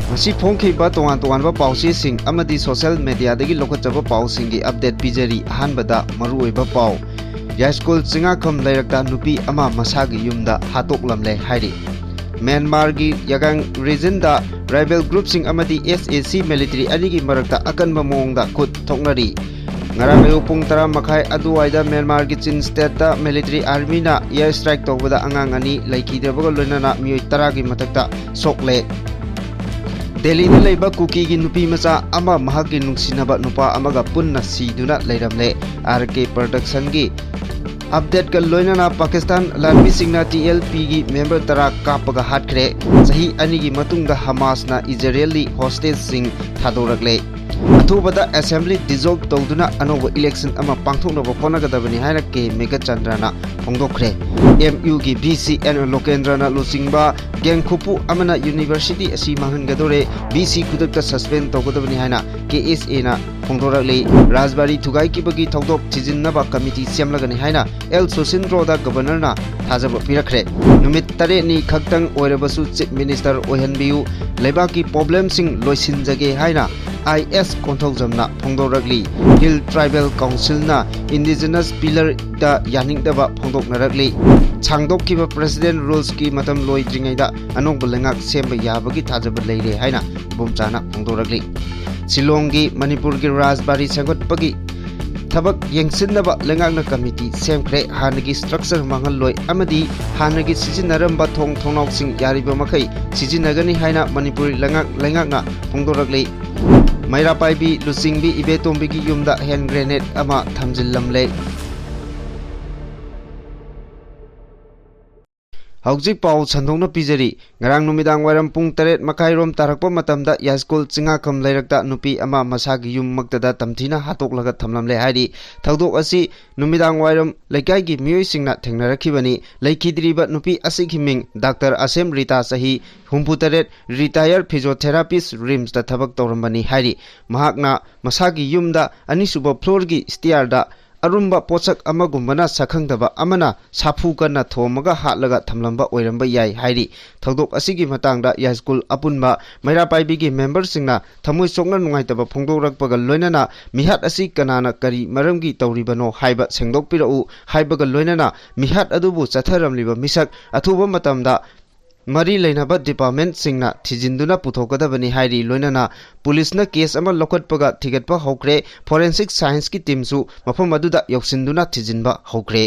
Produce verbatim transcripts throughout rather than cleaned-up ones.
ꯉꯁꯤ ꯐꯣꯡꯈꯤꯕ ꯇꯣꯉꯥꯟ ꯇꯣꯉꯥꯟꯕ ꯄꯥꯎꯆꯦꯁꯤꯡ ꯑꯃꯗꯤ social mediaꯗꯒꯤ ꯂꯧꯈꯠꯆꯕ ꯄꯥꯎꯁꯤꯡꯒꯤ update ꯄꯤꯖꯔꯤ꯫ ꯑꯍꯥꯟꯕꯗ ꯃꯔꯨꯑꯣꯏꯕ ꯄꯥꯎ, ꯌꯥꯏꯁ꯭ꯀꯨꯜ ꯆꯤꯡꯉꯥꯈꯝ ꯂꯩꯔꯛꯇ ꯅꯨꯄꯤ ꯑꯃ ꯃꯁꯥꯒꯤ ꯌꯨꯝꯗ ꯍꯥꯠꯇꯣꯛꯂꯝꯂꯦ ꯍꯥꯏꯔꯤ꯫ ꯃ꯭ꯌꯥꯟꯃꯥꯔꯒꯤ ꯌꯥꯒꯥꯡ regionꯗ rival groupꯁꯤꯡ ꯑꯃꯗꯤ SAC military ꯑꯅꯤꯒꯤ ꯃꯔꯛꯇ ꯑꯀꯟꯕ ꯃꯑꯣꯡꯗ ꯈꯨꯠ ꯊꯣꯛꯅꯔꯤ꯫ ꯉꯔꯥꯡ ꯑꯌꯨꯛ ꯄꯨꯡ ꯇꯔꯥ ꯃꯈꯥꯏ ꯑꯗꯨꯋꯥꯏꯗ ꯃ꯭ꯌꯥꯟꯃꯥꯔꯒꯤ ꯆꯤꯟ stateꯇ military armyꯅ air strike ꯇꯧꯕꯗ ꯑꯉꯥꯡ ꯑꯅꯤ ꯂꯩꯈꯤꯗ꯭ꯔꯕꯒ ꯂꯣꯏꯅꯅ ꯃꯤꯑꯣꯏ ꯇꯔꯥꯒꯤ ꯃꯊꯛꯇ ꯁꯣꯛꯂꯦ꯫ ꯗꯦꯜꯂꯤꯗ ꯂꯩꯕ ꯀꯨꯀꯤꯒꯤ ꯅꯨꯄꯤ ꯃꯆꯥ ꯑꯃ ꯃꯍꯥꯛꯀꯤ ꯅꯨꯡꯁꯤꯅꯕ ꯅꯨꯄꯥ ꯑꯃꯒ ꯄꯨꯟꯅ ꯁꯤꯗꯨꯅ ꯂꯩꯔꯝꯂꯦ꯫ RK Productionꯒꯤ updateꯀ ꯂꯣꯏꯅꯅ ꯄꯥꯀꯤꯁꯇꯥꯟ ꯂꯥꯟꯃꯤꯁꯤꯡꯅ TLPꯒꯤ member ꯇꯔꯥ ꯀꯥꯞꯄꯒ ꯍꯥꯠꯈ꯭ꯔꯦ꯫ ꯆꯍꯤ ꯑꯅꯤꯒꯤ ꯃꯇꯨꯡꯗ ꯍꯃꯥꯁꯅ ꯏꯖꯔꯦꯜꯂꯤ hostageꯁꯤꯡ ꯊꯥꯗꯣꯔꯛꯂꯦ꯫ ꯑꯊꯨꯕꯗ assembly dissolve ꯇꯧꯗꯨꯅ ꯑꯅꯧꯕ election ꯑꯃ ꯄꯥꯡꯊꯣꯛꯅꯕ ꯍꯣꯠꯅꯒꯗꯕꯅꯤ ꯍꯥꯏꯅ K ꯃꯦꯘꯆꯟꯗ꯭ꯔꯅ ꯐꯣꯡꯗꯣꯛꯈ꯭ꯔꯦ꯫ MUꯒꯤ VC N ꯂꯣꯀꯦꯟꯗ꯭ꯔꯅ ꯂꯨꯆꯤꯡꯕ gang ꯈꯨꯄꯨ ꯑꯃꯅ university ꯑꯁꯤ ꯃꯥꯡꯍꯟꯒꯗꯧꯔꯦ, VC ꯈꯨꯗꯛꯇ suspend ꯇꯧꯒꯗꯕꯅꯤ ꯍꯥꯏꯅ KSAꯅ ꯐꯣꯡꯗꯣꯔꯛꯂꯤ꯫ ꯔꯥꯖꯕꯥꯔꯤ ꯊꯨꯒꯥꯏꯈꯤꯕꯒꯤ ꯊꯧꯗꯣꯛ ꯊꯤꯖꯤꯟꯅꯕ committee ꯁꯦꯝꯂꯒꯅꯤ ꯍꯥꯏꯅ L ꯁꯨꯁꯤꯟꯗ꯭ꯔꯣꯗ governorꯅ ꯊꯥꯖꯕ ꯄꯤꯔꯛꯈ꯭ꯔꯦ꯫ ꯅꯨꯃꯤꯠ ꯇꯔꯦꯠꯅꯤ ꯈꯛꯇꯪ ꯑꯣꯏꯔꯕꯁꯨ Chief Minister ꯑꯣꯏꯍꯟꯕꯤꯌꯨ, ꯂꯩꯕꯥꯛꯀꯤ problemꯁꯤꯡ ꯂꯣꯏꯁꯤꯟꯖꯒꯦ ꯍꯥꯏꯅ I S ꯀꯣꯟꯊꯧꯖꯝꯅ ꯐꯣꯡꯗꯣꯔꯛꯂꯤ꯫ Hill Tribal Councilꯅ indigenous pillarꯗ ꯌꯥꯅꯤꯡꯗꯕ ꯐꯣꯡꯗꯣꯛꯅꯔꯛꯂꯤ꯫ ꯁꯥꯡꯗꯣꯛꯈꯤꯕ president ruleꯁꯀꯤ ꯃꯇꯝ ꯂꯣꯏꯗ꯭ꯔꯤꯉꯩꯗ ꯑꯅꯧꯕ ꯂꯩꯉꯥꯛ ꯁꯦꯝꯕ ꯌꯥꯕꯒꯤ ꯊꯥꯖꯕ ꯂꯩꯔꯦ ꯍꯥꯏꯅ ꯏꯕꯣꯝꯆꯥꯅ ꯐꯣꯡꯗꯣꯔꯛꯂꯤ꯫ ꯁꯤꯂꯣꯡꯒꯤ ꯃꯅꯤꯄꯨꯔꯒꯤ ꯔꯥꯖꯕꯥꯔꯤ ꯁꯦꯝꯒꯠꯄꯒꯤ ꯊꯕꯛ ꯌꯦꯡꯁꯤꯟꯅꯕ ꯂꯩꯉꯥꯛꯅ committee ꯁꯦꯝꯈ꯭ꯔꯦ꯫ ꯍꯥꯟꯅꯒꯤ structure ꯃꯥꯡꯍꯜꯂꯣꯏ ꯑꯃꯗꯤ ꯍꯥꯟꯅꯒꯤ ꯁꯤꯖꯤꯟꯅꯔꯝꯕ ꯊꯣꯡ ꯊꯣꯡꯅꯥꯎꯁꯤꯡ ꯌꯥꯔꯤꯕ ꯃꯈꯩ ꯁꯤꯖꯤꯟꯅꯒꯅꯤ ꯍꯥꯏꯅ ꯃꯅꯤꯄꯨꯔꯤ ꯂꯩꯉꯥꯛ, ꯂꯩꯉꯥꯛꯅ ꯐꯣꯡꯗꯣꯔꯛꯂꯤ꯫ ꯃꯩꯔꯥ ꯄꯥꯏꯕꯤ ꯂꯨꯆꯤꯡꯕꯤ ꯏꯕꯦꯇꯣꯝꯕꯤꯒꯤ ꯌꯨꯝꯗ hand grenade ꯑꯃ ꯊꯝꯖꯤꯜꯂꯝꯂꯦ꯫ ꯍꯧꯖꯤꯛ ꯄꯥꯎ ꯁꯟꯗꯣꯛꯅ ꯄꯤꯖꯔꯤ꯫ ꯉꯔꯥꯡ ꯅꯨꯃꯤꯗꯥꯡ ꯋꯥꯏꯔꯝ ꯄꯨꯡ ꯇꯔꯦꯠ ꯃꯈꯥꯏꯔꯣꯝ ꯇꯥꯔꯛꯄ ꯃꯇꯝꯗ ꯌꯥꯏꯁ꯭ꯀꯨꯜ ꯆꯤꯡꯉꯥꯈꯝ ꯂꯩꯔꯛꯇ ꯅꯨꯄꯤ ꯑꯃ ꯃꯁꯥꯒꯤ ꯌꯨꯝꯃꯛꯇꯗ ꯇꯝꯊꯤꯅ ꯍꯥꯠꯇꯣꯛꯂꯒ ꯊꯝꯂꯝꯂꯦ ꯍꯥꯏꯔꯤ꯫ ꯊꯧꯗꯣꯛ ꯑꯁꯤ ꯅꯨꯃꯤꯗꯥꯡ ꯋꯥꯏꯔꯝ ꯂꯩꯀꯥꯏꯒꯤ ꯃꯤꯑꯣꯏꯁꯤꯡꯅ ꯊꯦꯡꯅꯔꯛꯈꯤꯕꯅꯤ꯫ ꯂꯩꯈꯤꯗ꯭ꯔꯤꯕ ꯅꯨꯄꯤ ꯑꯁꯤꯒꯤ ꯃꯤꯡ ꯗꯥꯛꯇꯔ ꯑꯁꯦꯝ ꯔꯤꯇꯥ, ꯆꯍꯤ ꯍꯨꯝꯐꯨꯇꯔꯦꯠ, retire physiotherapist, RIMSꯇ ꯊꯕꯛ ꯇꯧꯔꯝꯕꯅꯤ ꯍꯥꯏꯔꯤ꯫ ꯃꯍꯥꯛꯅ ꯃꯁꯥꯒꯤ ꯌꯨꯝꯗ ꯑꯅꯤꯁꯨꯕ floorꯒꯤ stairꯗ ꯑꯔꯨꯝꯕ ꯄꯣꯠꯁꯛ ꯑꯃꯒꯨꯝꯕꯅ ꯁꯛꯈꯪꯗꯕ ꯑꯃꯅ ꯁꯥꯐꯨ ꯀꯟꯅ ꯊꯣꯝꯃꯒ ꯍꯥꯠꯂꯒ ꯊꯝꯂꯝꯕ ꯑꯣꯏꯔꯝꯕ ꯌꯥꯏ ꯍꯥꯏꯔꯤ꯫ ꯊꯧꯗꯣꯛ ꯑꯁꯤꯒꯤ ꯃꯇꯥꯡꯗ ꯌꯥꯏꯁ꯭ꯀꯨꯜ ꯑꯄꯨꯟꯕ ꯃꯩꯔꯥ ꯄꯥꯏꯕꯤꯒꯤ ꯃꯦꯝꯕꯔꯁꯤꯡꯅ ꯊꯃꯣꯏ ꯁꯣꯛꯅ ꯅꯨꯡꯉꯥꯏꯇꯕ ꯐꯣꯡꯗꯣꯔꯛꯄꯒ ꯂꯣꯏꯅꯅ ꯃꯤꯍꯥꯠ ꯑꯁꯤ ꯀꯅꯥꯅ ꯀꯔꯤ ꯃꯔꯝꯒꯤ ꯇꯧꯔꯤꯕꯅꯣ ꯍꯥꯏꯕ ꯁꯦꯡꯗꯣꯛꯄꯤꯔꯛꯎ ꯍꯥꯏꯕꯒ ꯂꯣꯏꯅꯅ ꯃꯤꯍꯥꯠ ꯑꯗꯨꯕꯨ ꯆꯠꯊꯔꯝꯂꯤꯕ ꯃꯤꯁꯛ ꯑꯊꯨꯕ ꯃꯇꯝꯗ ꯃꯔꯤ ꯂꯩꯅꯕ ꯗꯤꯄꯥꯔꯠꯃꯦꯟꯠꯁꯤꯡꯅ ꯊꯤꯖꯤꯟꯗꯨꯅ ꯄꯨꯊꯣꯛꯀꯗꯕꯅꯤ ꯍꯥꯏꯔꯤ꯫ ꯂꯣꯏꯅꯅ ꯄꯨꯂꯤꯁꯅ ꯀꯦꯁ ꯑꯃ ꯂꯧꯈꯠꯄꯒ ꯊꯤꯒꯠꯄ ꯍꯧꯈ꯭ꯔꯦ꯫ ꯐꯣꯔꯦꯟꯁꯤꯛ ꯁꯥꯏꯟꯁꯀꯤ ꯇꯤꯝꯁꯨ ꯃꯐꯝ ꯑꯗꯨꯗ ꯌꯧꯁꯤꯟꯗꯨꯅ ꯊꯤꯖꯤꯟꯕ ꯍꯧꯈ꯭ꯔꯦ꯫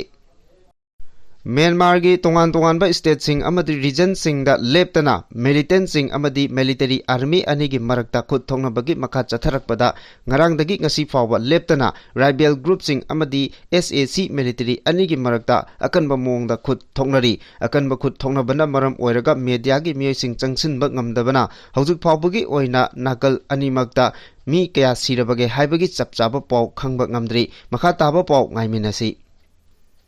ꯃ꯭ꯌꯥꯟꯃꯥꯔꯒꯤ ꯇꯣꯉꯥꯟ ꯇꯣꯉꯥꯟꯕ ꯁ꯭ꯇꯦꯠꯁꯤꯡ ꯑꯃꯗꯤ ꯔꯤꯖꯟꯁꯤꯡꯗ ꯂꯦꯞꯇꯅ ꯃꯤꯂꯤꯇꯦꯟꯠꯁꯤꯡ ꯑꯃꯗꯤ ꯃꯤꯂꯤꯇꯔꯤ ꯑꯥꯔꯃꯤ ꯑꯅꯤꯒꯤ ꯃꯔꯛꯇ ꯈꯨꯠ ꯊꯣꯛꯅꯕꯒꯤ ꯃꯈꯥ ꯆꯠꯊꯔꯛꯄꯗ ꯉꯔꯥꯡꯗꯒꯤ ꯉꯁꯤ ꯐꯥꯎꯕ ꯂꯦꯞꯇꯅ ꯔꯥꯏꯕꯦꯜ ꯒ꯭ꯔꯨꯞꯁꯤꯡ ꯑꯃꯗꯤ ꯑꯦꯁ ꯑꯦ ꯁꯤ ꯃꯤꯂꯤꯇꯔꯤ ꯑꯅꯤꯒꯤ ꯃꯔꯛꯇ ꯑꯀꯟꯕ ꯃꯑꯣꯡꯗ ꯈꯨꯠ ꯊꯣꯛꯅꯔꯤ꯫ ꯑꯀꯟꯕ ꯈꯨꯠ ꯊꯣꯛꯅꯕꯅ ꯃꯔꯝ ꯑꯣꯏꯔꯒ ꯃꯦꯗꯤꯌꯥꯒꯤ ꯃꯤꯑꯣꯏꯁꯤꯡ ꯆꯪꯁꯤꯟꯕ ꯉꯝꯗꯕꯅ ꯍꯧꯖꯤꯛ ꯐꯥꯎꯕꯒꯤ ꯑꯣꯏꯅ ꯅꯥꯀꯜ ꯑꯅꯤꯃꯛꯇ ꯃꯤ ꯀꯌꯥ ꯁꯤꯔꯕꯒꯦ ꯍꯥꯏꯕꯒꯤ ꯆꯞ ꯆꯥꯕ ꯄꯥꯎ ꯈꯪꯕ ꯉꯝꯗ꯭ꯔꯤ꯫ ꯃꯈꯥ ꯇꯥꯕ ꯄꯥꯎ ꯉꯥꯏꯃꯤꯟꯅꯁꯤ꯫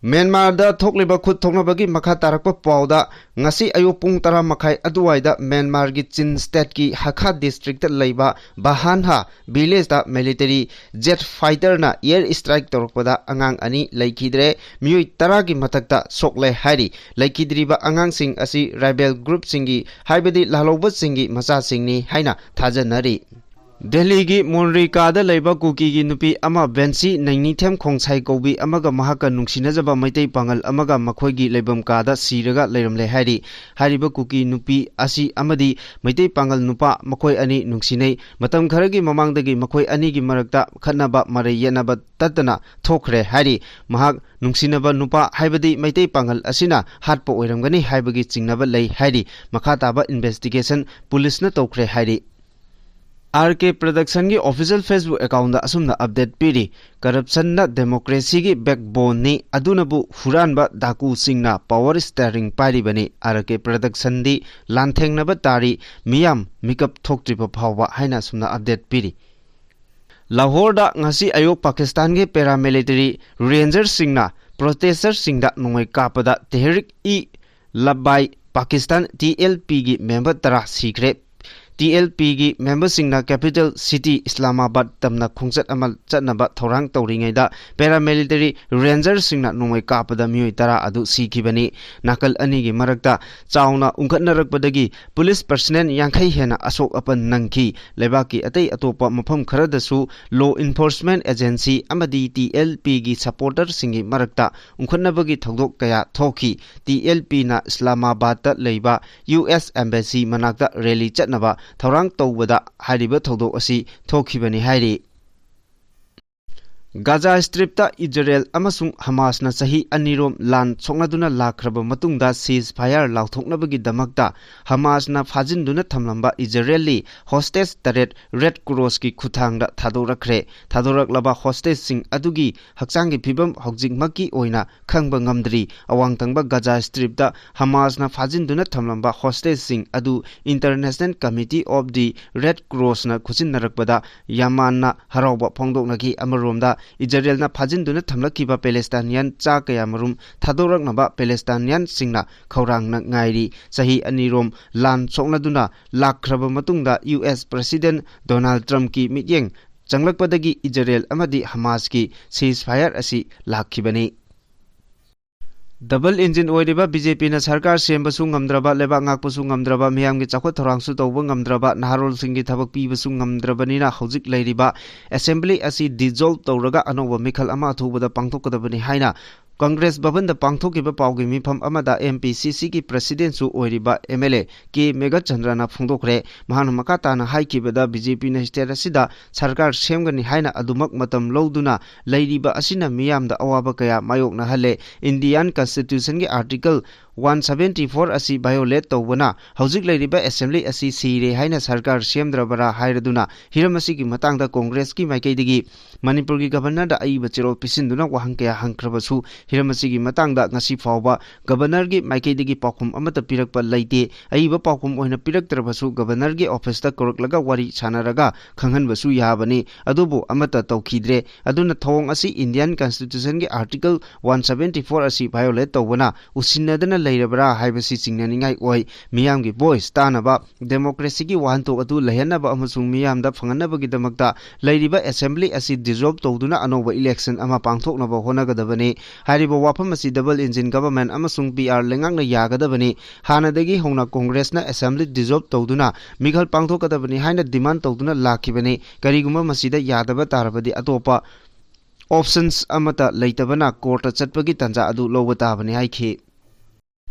ꯃ꯭ꯌꯥꯟꯃꯥꯔꯗ ꯊꯣꯛꯂꯤꯕ ꯈꯨꯠ ꯊꯣꯛꯅꯕꯒꯤ ꯃꯈꯥ ꯇꯥꯔꯛꯄ ꯄꯥꯎꯗ, ꯉꯁꯤ ꯑꯌꯨꯛ ꯄꯨꯡ ꯇꯔꯥ ꯃꯈꯥꯏ ꯑꯗꯨꯋꯥꯏꯗ ꯃ꯭ꯌꯥꯟꯃꯥꯔꯒꯤ ꯆꯤꯟ ꯁ꯭ꯇꯦꯠꯀꯤ ꯍꯥꯈꯥ ꯗꯤꯁꯇ꯭ꯔꯤꯛꯇ ꯂꯩꯕ ꯕꯍꯥꯟꯍꯥ ꯚꯤꯂꯦꯖꯇ ꯃꯤꯂꯤꯇꯔꯤ ꯖꯦꯠ ꯐꯥꯏꯇꯔꯅ ꯑꯦꯌꯔ ꯁ꯭ꯇ꯭ꯔꯥꯏꯛ ꯇꯧꯔꯛꯄꯗ ꯑꯉꯥꯡ ꯑꯅꯤ ꯂꯩꯈꯤꯗ꯭ꯔꯦ꯫ ꯃꯤꯑꯣꯏ ꯇꯔꯥꯒꯤ ꯃꯊꯛꯇ ꯁꯣꯛꯂꯦ ꯍꯥꯏꯔꯤ꯫ ꯂꯩꯈꯤꯗ꯭ꯔꯤꯕ ꯑꯉꯥꯡꯁꯤꯡ ꯑꯁꯤ ꯔꯥꯏꯕꯦꯜ ꯒ꯭ꯔꯨꯞꯁꯤꯡꯒꯤ, ꯍꯥꯏꯕꯗꯤ ꯂꯥꯜꯍꯧꯕꯁꯤꯡꯒꯤ ꯃꯆꯥꯁꯤꯡꯅꯤ ꯍꯥꯏꯅ ꯊꯥꯖꯅꯔꯤ꯫ ꯗꯦꯜꯂꯤꯒꯤ ꯃꯣꯟꯔꯤꯀꯥꯗ ꯂꯩꯕ ꯀꯨꯀꯤꯒꯤ ꯅꯨꯄꯤ ꯑꯃ ꯕꯦꯟꯁꯤ ꯅꯩꯅꯤꯊꯦꯝ ꯈꯣꯡꯁꯥꯏ ꯀꯧꯕꯤ ꯑꯃꯒ ꯃꯍꯥꯛꯀ ꯅꯨꯡꯁꯤꯅꯖꯕ ꯃꯩꯇꯩ ꯄꯥꯉꯜ ꯑꯃꯒ ꯃꯈꯣꯏꯒꯤ ꯂꯩꯐꯝ ꯀꯥꯗ ꯁꯤꯔꯒ ꯂꯩꯔꯝꯂꯦ ꯍꯥꯏꯔꯤ꯫ ꯍꯥꯏꯔꯤꯕ ꯀꯨꯀꯤ ꯅꯨꯄꯤ ꯑꯁꯤ ꯑꯃꯗꯤ ꯃꯩꯇꯩ ꯄꯥꯉꯜ ꯅꯨꯄꯥ ꯃꯈꯣꯏ ꯑꯅꯤ ꯅꯨꯡꯁꯤꯅꯩ꯫ ꯃꯇꯝ ꯈꯔꯒꯤ ꯃꯃꯥꯡꯗꯒꯤ ꯃꯈꯣꯏ ꯑꯅꯤꯒꯤ ꯃꯔꯛꯇ ꯈꯠꯅꯕ, ꯃꯔꯩ ꯌꯦꯠꯅꯕ ꯇꯠꯇꯅ ꯊꯣꯛꯈ꯭ꯔꯦ ꯍꯥꯏꯔꯤ꯫ ꯃꯍꯥꯛ ꯅꯨꯡꯁꯤꯅꯕ ꯅꯨꯄꯥ, ꯍꯥꯏꯕꯗꯤ ꯃꯩꯇꯩ ꯄꯥꯉꯜ ꯑꯁꯤꯅ ꯍꯥꯠꯄ ꯑꯣꯏꯔꯝꯒꯅꯤ ꯍꯥꯏꯕꯒꯤ ꯆꯤꯡꯅꯕ ꯂꯩ ꯍꯥꯏꯔꯤ꯫ ꯃꯈꯥ ꯇꯥꯕ ꯏꯟꯚꯦꯁꯇꯤꯒꯦꯁꯟ ꯄꯨꯂꯤꯁꯅ ꯇꯧꯈ꯭ꯔꯦ ꯍꯥꯏꯔꯤ꯫ ꯑꯥꯔ ꯀꯦ ꯄ꯭ꯔꯗꯛꯁꯟꯒꯤ ꯑꯣꯐꯤꯁꯤꯌꯦꯜ ꯐꯦꯁꯕꯨꯛ ꯑꯦꯀꯥꯎꯟꯗ ꯑꯁꯨꯝꯅ ꯑꯞꯗꯦꯠ ꯄꯤꯔꯤ: "ꯀꯔꯞꯁꯟꯅ ꯗꯦꯃꯣꯀ꯭ꯔꯦꯁꯤꯒꯤ ꯕꯦꯛꯕꯣꯟꯅꯤ, ꯑꯗꯨꯅꯕꯨ ꯍꯨꯔꯥꯟꯕ ꯗꯥꯀꯨꯁꯤꯡꯅ ꯄꯥꯋꯔ ꯁ꯭ꯇꯤꯌꯔꯤꯡ ꯄꯥꯏꯔꯤꯕꯅꯤ꯫ ꯑꯥꯔ ꯀꯦ ꯄ꯭ꯔꯗꯛꯁꯟꯗꯤ ꯂꯥꯟꯊꯦꯡꯅꯕ ꯇꯥꯔꯤ, ꯃꯤꯌꯥꯝ ꯃꯤꯀꯞ ꯊꯣꯛꯇ꯭ꯔꯤꯕ ꯐꯥꯎꯕ" ꯍꯥꯏꯅ ꯑꯁꯨꯝꯅ ꯑꯞꯗꯦꯠ ꯄꯤꯔꯤ꯫ ꯂꯥꯍꯣꯔꯗ ꯉꯁꯤ ꯑꯌꯨꯛ ꯄꯥꯀꯤꯁꯇꯥꯟꯒꯤ ꯄꯦꯔꯥꯃꯤꯂꯤꯇꯔꯤ ꯔꯦꯟꯖꯔꯁꯤꯡꯅ ꯄ꯭ꯔꯣꯇꯦꯁꯇꯔꯁꯤꯡꯗ ꯅꯣꯡꯃꯩ ꯀꯥꯞꯄꯗ ꯇꯦꯍꯔꯤꯛ ꯏ ꯂꯕꯥꯏ ꯄꯥꯀꯤꯁꯇꯥꯟ, ꯇꯤ ꯑꯦꯜ ꯄꯤꯒꯤ ꯃꯦꯝꯕꯔ ꯇꯔꯥ ꯁꯤꯈ꯭ꯔꯦ꯫ ꯇꯤ ꯑꯦꯜ ꯄꯤꯒꯤ ꯃꯦꯝꯕꯔꯁꯤꯡꯅ ꯀꯦꯄꯤꯇꯦꯜ ꯁꯤꯇꯤ ꯏꯁꯂꯥꯃꯥꯕꯥꯗ ꯇꯝꯅ ꯈꯣꯡꯆꯠ ꯑꯃ ꯆꯠꯅꯕ ꯊꯧꯔꯥꯡ ꯇꯧꯔꯤꯉꯩꯗ ꯄꯦꯔꯥꯃꯤꯂꯤꯇꯔꯤ ꯔꯦꯟꯖꯔꯁꯤꯡꯅ ꯅꯣꯡꯃꯩ ꯀꯥꯞꯄꯗ ꯃꯤꯑꯣꯏ ꯇꯔꯥ ꯑꯗꯨ ꯁꯤꯈꯤꯕꯅꯤ꯫ ꯅꯥꯀꯜ ꯑꯅꯤꯒꯤ ꯃꯔꯛꯇ ꯆꯥꯎꯅ ꯎꯪꯈꯠꯅꯔꯛꯄꯗꯒꯤ ꯄꯨꯂꯤꯁ ꯄꯔꯁꯅꯦꯜ ꯌꯥꯡꯈꯩ ꯍꯦꯟꯅ ꯑꯁꯣꯛ ꯑꯄꯟ ꯅꯪꯈꯤ꯫ ꯂꯩꯕꯥꯛꯀꯤ ꯑꯇꯩ ꯑꯇꯣꯞꯄ ꯃꯐꯝ ꯈꯔꯗꯁꯨ ꯂꯣ ꯏꯟꯐꯣꯔꯁꯃꯦꯟ ꯑꯦꯖꯦꯟꯁꯤ ꯑꯃꯗꯤ ꯇꯤ ꯑꯦꯜ ꯄꯤꯒꯤ ꯁꯄꯣꯔꯇꯔꯁꯤꯡꯒꯤ ꯃꯔꯛꯇ ꯎꯪꯈꯠꯅꯕꯒꯤ ꯊꯧꯗꯣꯛ ꯀꯌꯥ ꯊꯣꯛꯈꯤ꯫ ꯇꯤ ꯑꯦꯜ ꯄꯤꯅ ꯏꯁꯂꯥꯃꯥꯕꯥꯗꯇ ꯂꯩꯕ ꯌꯨ ꯑꯦꯁ ꯑꯦꯝꯕꯦꯁꯤ ꯃꯅꯥꯛꯇ ꯔꯦꯂꯤ ꯆꯠꯅꯕ ꯊꯧꯔꯥꯡ ꯇꯧꯕꯗ ꯍꯥꯏꯔꯤꯕ ꯊꯧꯗꯣꯛ ꯑꯁꯤ ꯊꯣꯛꯈꯤꯕꯅꯤ ꯍꯥꯏꯔꯤ꯫ ꯒꯥꯖꯥ ꯁ꯭ꯇ꯭ꯔꯤꯞꯇ ꯏꯖꯔꯦꯜ ꯑꯃꯁꯨꯡ ꯍꯃꯥꯁꯅ ꯆꯍꯤ ꯑꯅꯤꯔꯣꯝ ꯂꯥꯟ ꯁꯣꯛꯅꯗꯨꯅ ꯂꯥꯛꯈ꯭ꯔꯕ ꯃꯇꯨꯡꯗ ꯁꯤꯖ ꯐꯥꯌꯔ ꯂꯥꯎꯊꯣꯛꯅꯕꯒꯤꯗꯃꯛꯇ ꯍꯃꯥꯁꯅ ꯐꯥꯖꯤꯟꯗꯨꯅ ꯊꯝꯂꯝꯕ ꯏꯖꯔꯦꯜꯂꯤ ꯍꯣꯁꯇꯦꯖ ꯇꯔꯦꯠ ꯔꯦꯗ ꯀ꯭ꯔꯣꯁꯀꯤ ꯈꯨꯠꯊꯥꯡꯗ ꯊꯥꯗꯣꯔꯛꯈ꯭ꯔꯦ꯫ ꯊꯥꯗꯣꯔꯛꯂꯕ ꯍꯣꯁꯇꯦꯖꯁꯤꯡ ꯑꯗꯨꯒꯤ ꯍꯛꯆꯥꯡꯒꯤ ꯐꯤꯕꯝ ꯍꯧꯖꯤꯛꯃꯛꯀꯤ ꯑꯣꯏꯅ ꯈꯪꯕ ꯉꯝꯗ꯭ꯔꯤ꯫ ꯑꯋꯥꯡ ꯊꯪꯕ ꯒꯥꯖꯥ ꯁ꯭ꯇ꯭ꯔꯤꯞꯇ ꯍꯃꯥꯁꯅ ꯐꯥꯖꯤꯟꯗꯨꯅ ꯊꯝꯂꯝꯕ ꯍꯣꯁꯇꯦꯖꯁꯤꯡ ꯑꯗꯨ international committee of the red ꯀ꯭ꯔꯣꯁꯅ ꯈꯨꯠꯁꯤꯟꯅꯔꯛꯄꯗ ꯌꯥꯃꯥꯟꯅ ꯍꯔꯥꯎꯕ ꯐꯣꯡꯗꯣꯛꯅꯈꯤ꯫ ꯑꯃꯔꯣꯝꯗ, ꯏꯖꯔꯦꯜꯅ ꯐꯥꯖꯤꯟꯗꯨꯅ ꯊꯝꯂꯛꯈꯤꯕ ꯄꯦꯂꯦꯁꯇꯥꯏꯅꯤꯌꯥꯟ ꯆꯥ ꯀꯌꯥꯃꯔꯨꯝ ꯊꯥꯗꯣꯔꯛꯅꯕ ꯄꯦꯂꯦꯁꯇꯥꯏꯅꯤꯌꯥꯟꯁꯤꯡꯅ ꯈꯧꯔꯥꯡꯅ ꯉꯥꯏꯔꯤ꯫ ꯆꯍꯤ ꯑꯅꯤꯔꯣꯝ ꯂꯥꯟ ꯁꯣꯛꯅꯗꯨꯅ ꯂꯥꯛꯈ꯭ꯔꯕ ꯃꯇꯨꯡꯗ ꯌꯨ ꯑꯦꯁ ꯄ꯭ꯔꯁꯤꯗꯦꯟ ꯗꯣꯅꯥꯜꯗ ꯇ꯭ꯔꯝꯞꯀꯤ ꯃꯤꯠꯌꯦꯡ ꯆꯪꯂꯛꯄꯗꯒꯤ ꯏꯖꯔꯦꯜ ꯑꯃꯗꯤ ꯍꯃꯥꯁꯀꯤ ꯁꯤꯖ ꯐꯥꯌꯔ ꯑꯁꯤ ꯂꯥꯛꯈꯤꯕꯅꯤ꯫ ꯗꯕꯜ ꯏꯟꯖꯤꯟ ꯑꯣꯏꯔꯤꯕ ꯕꯤ ꯖꯦ ꯄꯤꯅ ꯁꯔꯀꯥꯔ ꯁꯦꯝꯕꯁꯨ ꯉꯝꯗ꯭ꯔꯕ, ꯂꯩꯕꯥꯛ ꯉꯥꯛꯄꯁꯨ ꯉꯝꯗ꯭ꯔꯕ, ꯃꯤꯌꯥꯝꯒꯤ ꯆꯥꯎꯈꯠ ꯊꯧꯔꯥꯡꯁꯨ ꯇꯧꯕ ꯉꯝꯗ꯭ꯔꯕ, ꯅꯍꯥꯔꯣꯜꯁꯤꯡꯒꯤ ꯊꯕꯛ ꯄꯤꯕꯁꯨ ꯉꯝꯗ꯭ꯔꯕꯅꯤꯅ ꯍꯧꯖꯤꯛ ꯂꯩꯔꯤꯕ ꯑꯦꯁꯦꯝꯕ꯭ꯂꯤ ꯑꯁꯤ ꯗꯤꯖꯣꯜꯕ ꯇꯧꯔꯒ ꯑꯅꯧꯕ ꯃꯤꯈꯜ ꯑꯃ ꯑꯊꯨꯕꯗ ꯄꯥꯡꯊꯣꯛꯀꯗꯕꯅꯤ ꯍꯥꯏꯅ ꯀꯪꯒ꯭ꯔꯦꯁ ꯚꯕꯟꯗ ꯄꯥꯡꯊꯣꯛꯈꯤꯕ ꯄꯥꯎꯒꯤ ꯃꯤꯐꯝ ꯑꯃꯗ ꯑꯦꯝ ꯄꯤ ꯁꯤ ꯁꯤꯒꯤ ꯄ꯭ꯔꯁꯤꯗꯦꯟꯁꯨ ꯑꯣꯏꯔꯤꯕ ꯑꯦꯝ ꯑꯦꯜ ꯑꯦ ꯀꯦ ꯃꯦꯘꯆꯟꯗ꯭ꯔꯅ ꯐꯣꯡꯗꯣꯛꯈ꯭ꯔꯦ꯫ ꯃꯍꯥꯛꯅ ꯃꯈꯥ ꯇꯥꯅ ꯍꯥꯏꯈꯤꯕꯗ, ꯕꯤ ꯖꯦ ꯄꯤꯅ ꯁ꯭ꯇꯦꯠ ꯑꯁꯤꯗ ꯁꯔꯀꯥꯔ ꯁꯦꯝꯒꯅꯤ ꯍꯥꯏꯅ ꯑꯗꯨꯃꯛ ꯃꯇꯝ ꯂꯧꯗꯨꯅ ꯂꯩꯔꯤꯕ ꯑꯁꯤꯅ ꯃꯤꯌꯥꯝꯗ ꯑꯋꯥꯕ ꯀꯌꯥ ꯃꯥꯌꯣꯛꯅꯍꯜꯂꯦ꯫ ꯏꯟꯗꯤꯌꯥꯟ ꯀꯟꯁꯇꯤꯇ꯭ꯌꯨꯁꯟꯒꯤ ꯑꯥꯔꯇꯤꯀꯜ ꯋꯥꯟ ꯁꯚꯦꯟꯇꯤ ꯐꯣꯔ ꯑꯁꯤ ꯚꯥꯏꯑꯣꯂꯦꯠ ꯇꯧꯕꯅ ꯍꯧꯖꯤꯛ ꯂꯩꯔꯤꯕ ꯑꯦꯁꯦꯝꯕ꯭ꯂꯤ ꯑꯁꯤ ꯁꯤꯔꯦ ꯍꯥꯏꯅ ꯁꯔꯀꯥꯔ ꯁꯦꯝꯗ꯭ꯔꯕꯔꯥ ꯍꯥꯏꯔꯗꯨꯅ ꯍꯤꯔꯝ ꯑꯁꯤꯒꯤ ꯃꯇꯥꯡꯗ ꯀꯣꯡꯒ꯭ꯔꯦꯁꯀꯤ ꯃꯥꯏꯀꯩꯗꯒꯤ ꯃꯅꯤꯄꯨꯔꯒꯤ ꯒꯕꯔꯅꯔꯗ ꯑꯏꯕ ꯆꯦꯔꯣꯜ ꯄꯤꯁꯤꯟꯗꯨꯅ ꯋꯥꯍꯪ ꯀꯌꯥ ꯍꯪꯈ꯭ꯔꯕꯁꯨ ꯍꯤꯔꯝ ꯑꯁꯤꯒꯤ ꯃꯇꯥꯡꯗ ꯉꯁꯤ ꯐꯥꯎꯕ ꯒꯕꯔꯅꯔꯒꯤ ꯃꯥꯏꯀꯩꯗꯒꯤ ꯄꯥꯎꯈꯨꯝ ꯑꯃꯠꯇ ꯄꯤꯔꯛꯄ ꯂꯩꯇꯦ꯫ ꯑꯏꯕ ꯄꯥꯎꯈꯨꯝ ꯑꯣꯏꯅ ꯄꯤꯔꯛꯇ꯭ꯔꯕꯁꯨ ꯒꯕꯔꯅꯔꯒꯤ ꯑꯣꯐꯤꯁꯇ ꯀꯧꯔꯛꯂꯒ ꯋꯥꯔꯤ ꯁꯥꯟꯅꯔꯒ ꯈꯪꯍꯟꯕꯁꯨ ꯌꯥꯕꯅꯤ, ꯑꯗꯨꯕꯨ ꯑꯃꯠꯇ ꯇꯧꯈꯤꯗ꯭ꯔꯦ꯫ ꯑꯗꯨꯅ ꯊꯧꯑꯣꯡ ꯑꯁꯤ ꯏꯟꯗꯤꯌꯥꯟ ꯀꯟꯁꯇꯤꯇ꯭ꯌꯨꯁꯟꯒꯤ ꯑꯥꯔꯇꯤꯀꯜ ꯋꯥꯟ ꯁꯚꯦꯟꯇꯤ ꯐꯣꯔ ꯑꯁꯤ ꯚꯥꯏꯑꯣꯂꯦꯠ ꯇꯧꯕꯅ ꯎꯁꯤꯟꯅꯗꯅ ꯂꯩꯔꯕ꯭ꯔꯥ ꯍꯥꯏꯕꯁꯤ ꯆꯤꯡꯅꯅꯤꯡꯉꯥꯏ ꯑꯣꯏ꯫ ꯃꯤꯌꯥꯝꯒꯤ voice ꯇꯥꯅꯕ, democracy ꯒꯤ ꯋꯥꯍꯟꯊꯣꯛ ꯑꯗꯨ ꯂꯩꯍꯟꯅꯕ ꯑꯃꯁꯨꯡ ꯃꯤꯌꯥꯝꯗ ꯐꯪꯍꯟꯅꯕꯒꯤꯗꯃꯛꯇ ꯂꯩꯔꯤꯕ assembly ꯑꯁꯤ dissolve ꯇꯧꯗꯨꯅ ꯑꯅꯧꯕ election ꯑꯃ ꯄꯥꯡꯊꯣꯛꯅꯕ ꯍꯣꯠꯅꯒꯗꯕꯅꯤ꯫ ꯍꯥꯏꯔꯤꯕ ꯋꯥꯐꯝ ꯑꯁꯤ double engine government ꯑꯃꯁꯨꯡ P R ꯂꯩꯉꯥꯛꯅ ꯌꯥꯒꯗꯕꯅꯤ꯫ ꯍꯥꯟꯅꯗꯒꯤ ꯍꯧꯅ Congress ꯅ assembly dissolve ꯇꯧꯗꯨꯅ ꯃꯤꯈꯜ ꯄꯥꯡꯊꯣꯛꯀꯗꯕꯅꯤ ꯍꯥꯏꯅ demand ꯇꯧꯗꯨꯅ ꯂꯥꯛꯈꯤꯕꯅꯤ꯫ ꯀꯔꯤꯒꯨꯝꯕ ꯃꯁꯤꯗ ꯌꯥꯗꯕ ꯇꯥꯔꯕꯗꯤ ꯑꯇꯣꯞꯄ options ꯑꯃꯠꯇ ꯂꯩꯇꯕꯅ court ꯇ ꯆꯠꯄꯒꯤ ꯇꯥꯟꯖꯥ ꯑꯗꯨ ꯂꯧꯕ ꯇꯥꯕꯅꯤ ꯍꯥꯏꯈꯤ꯫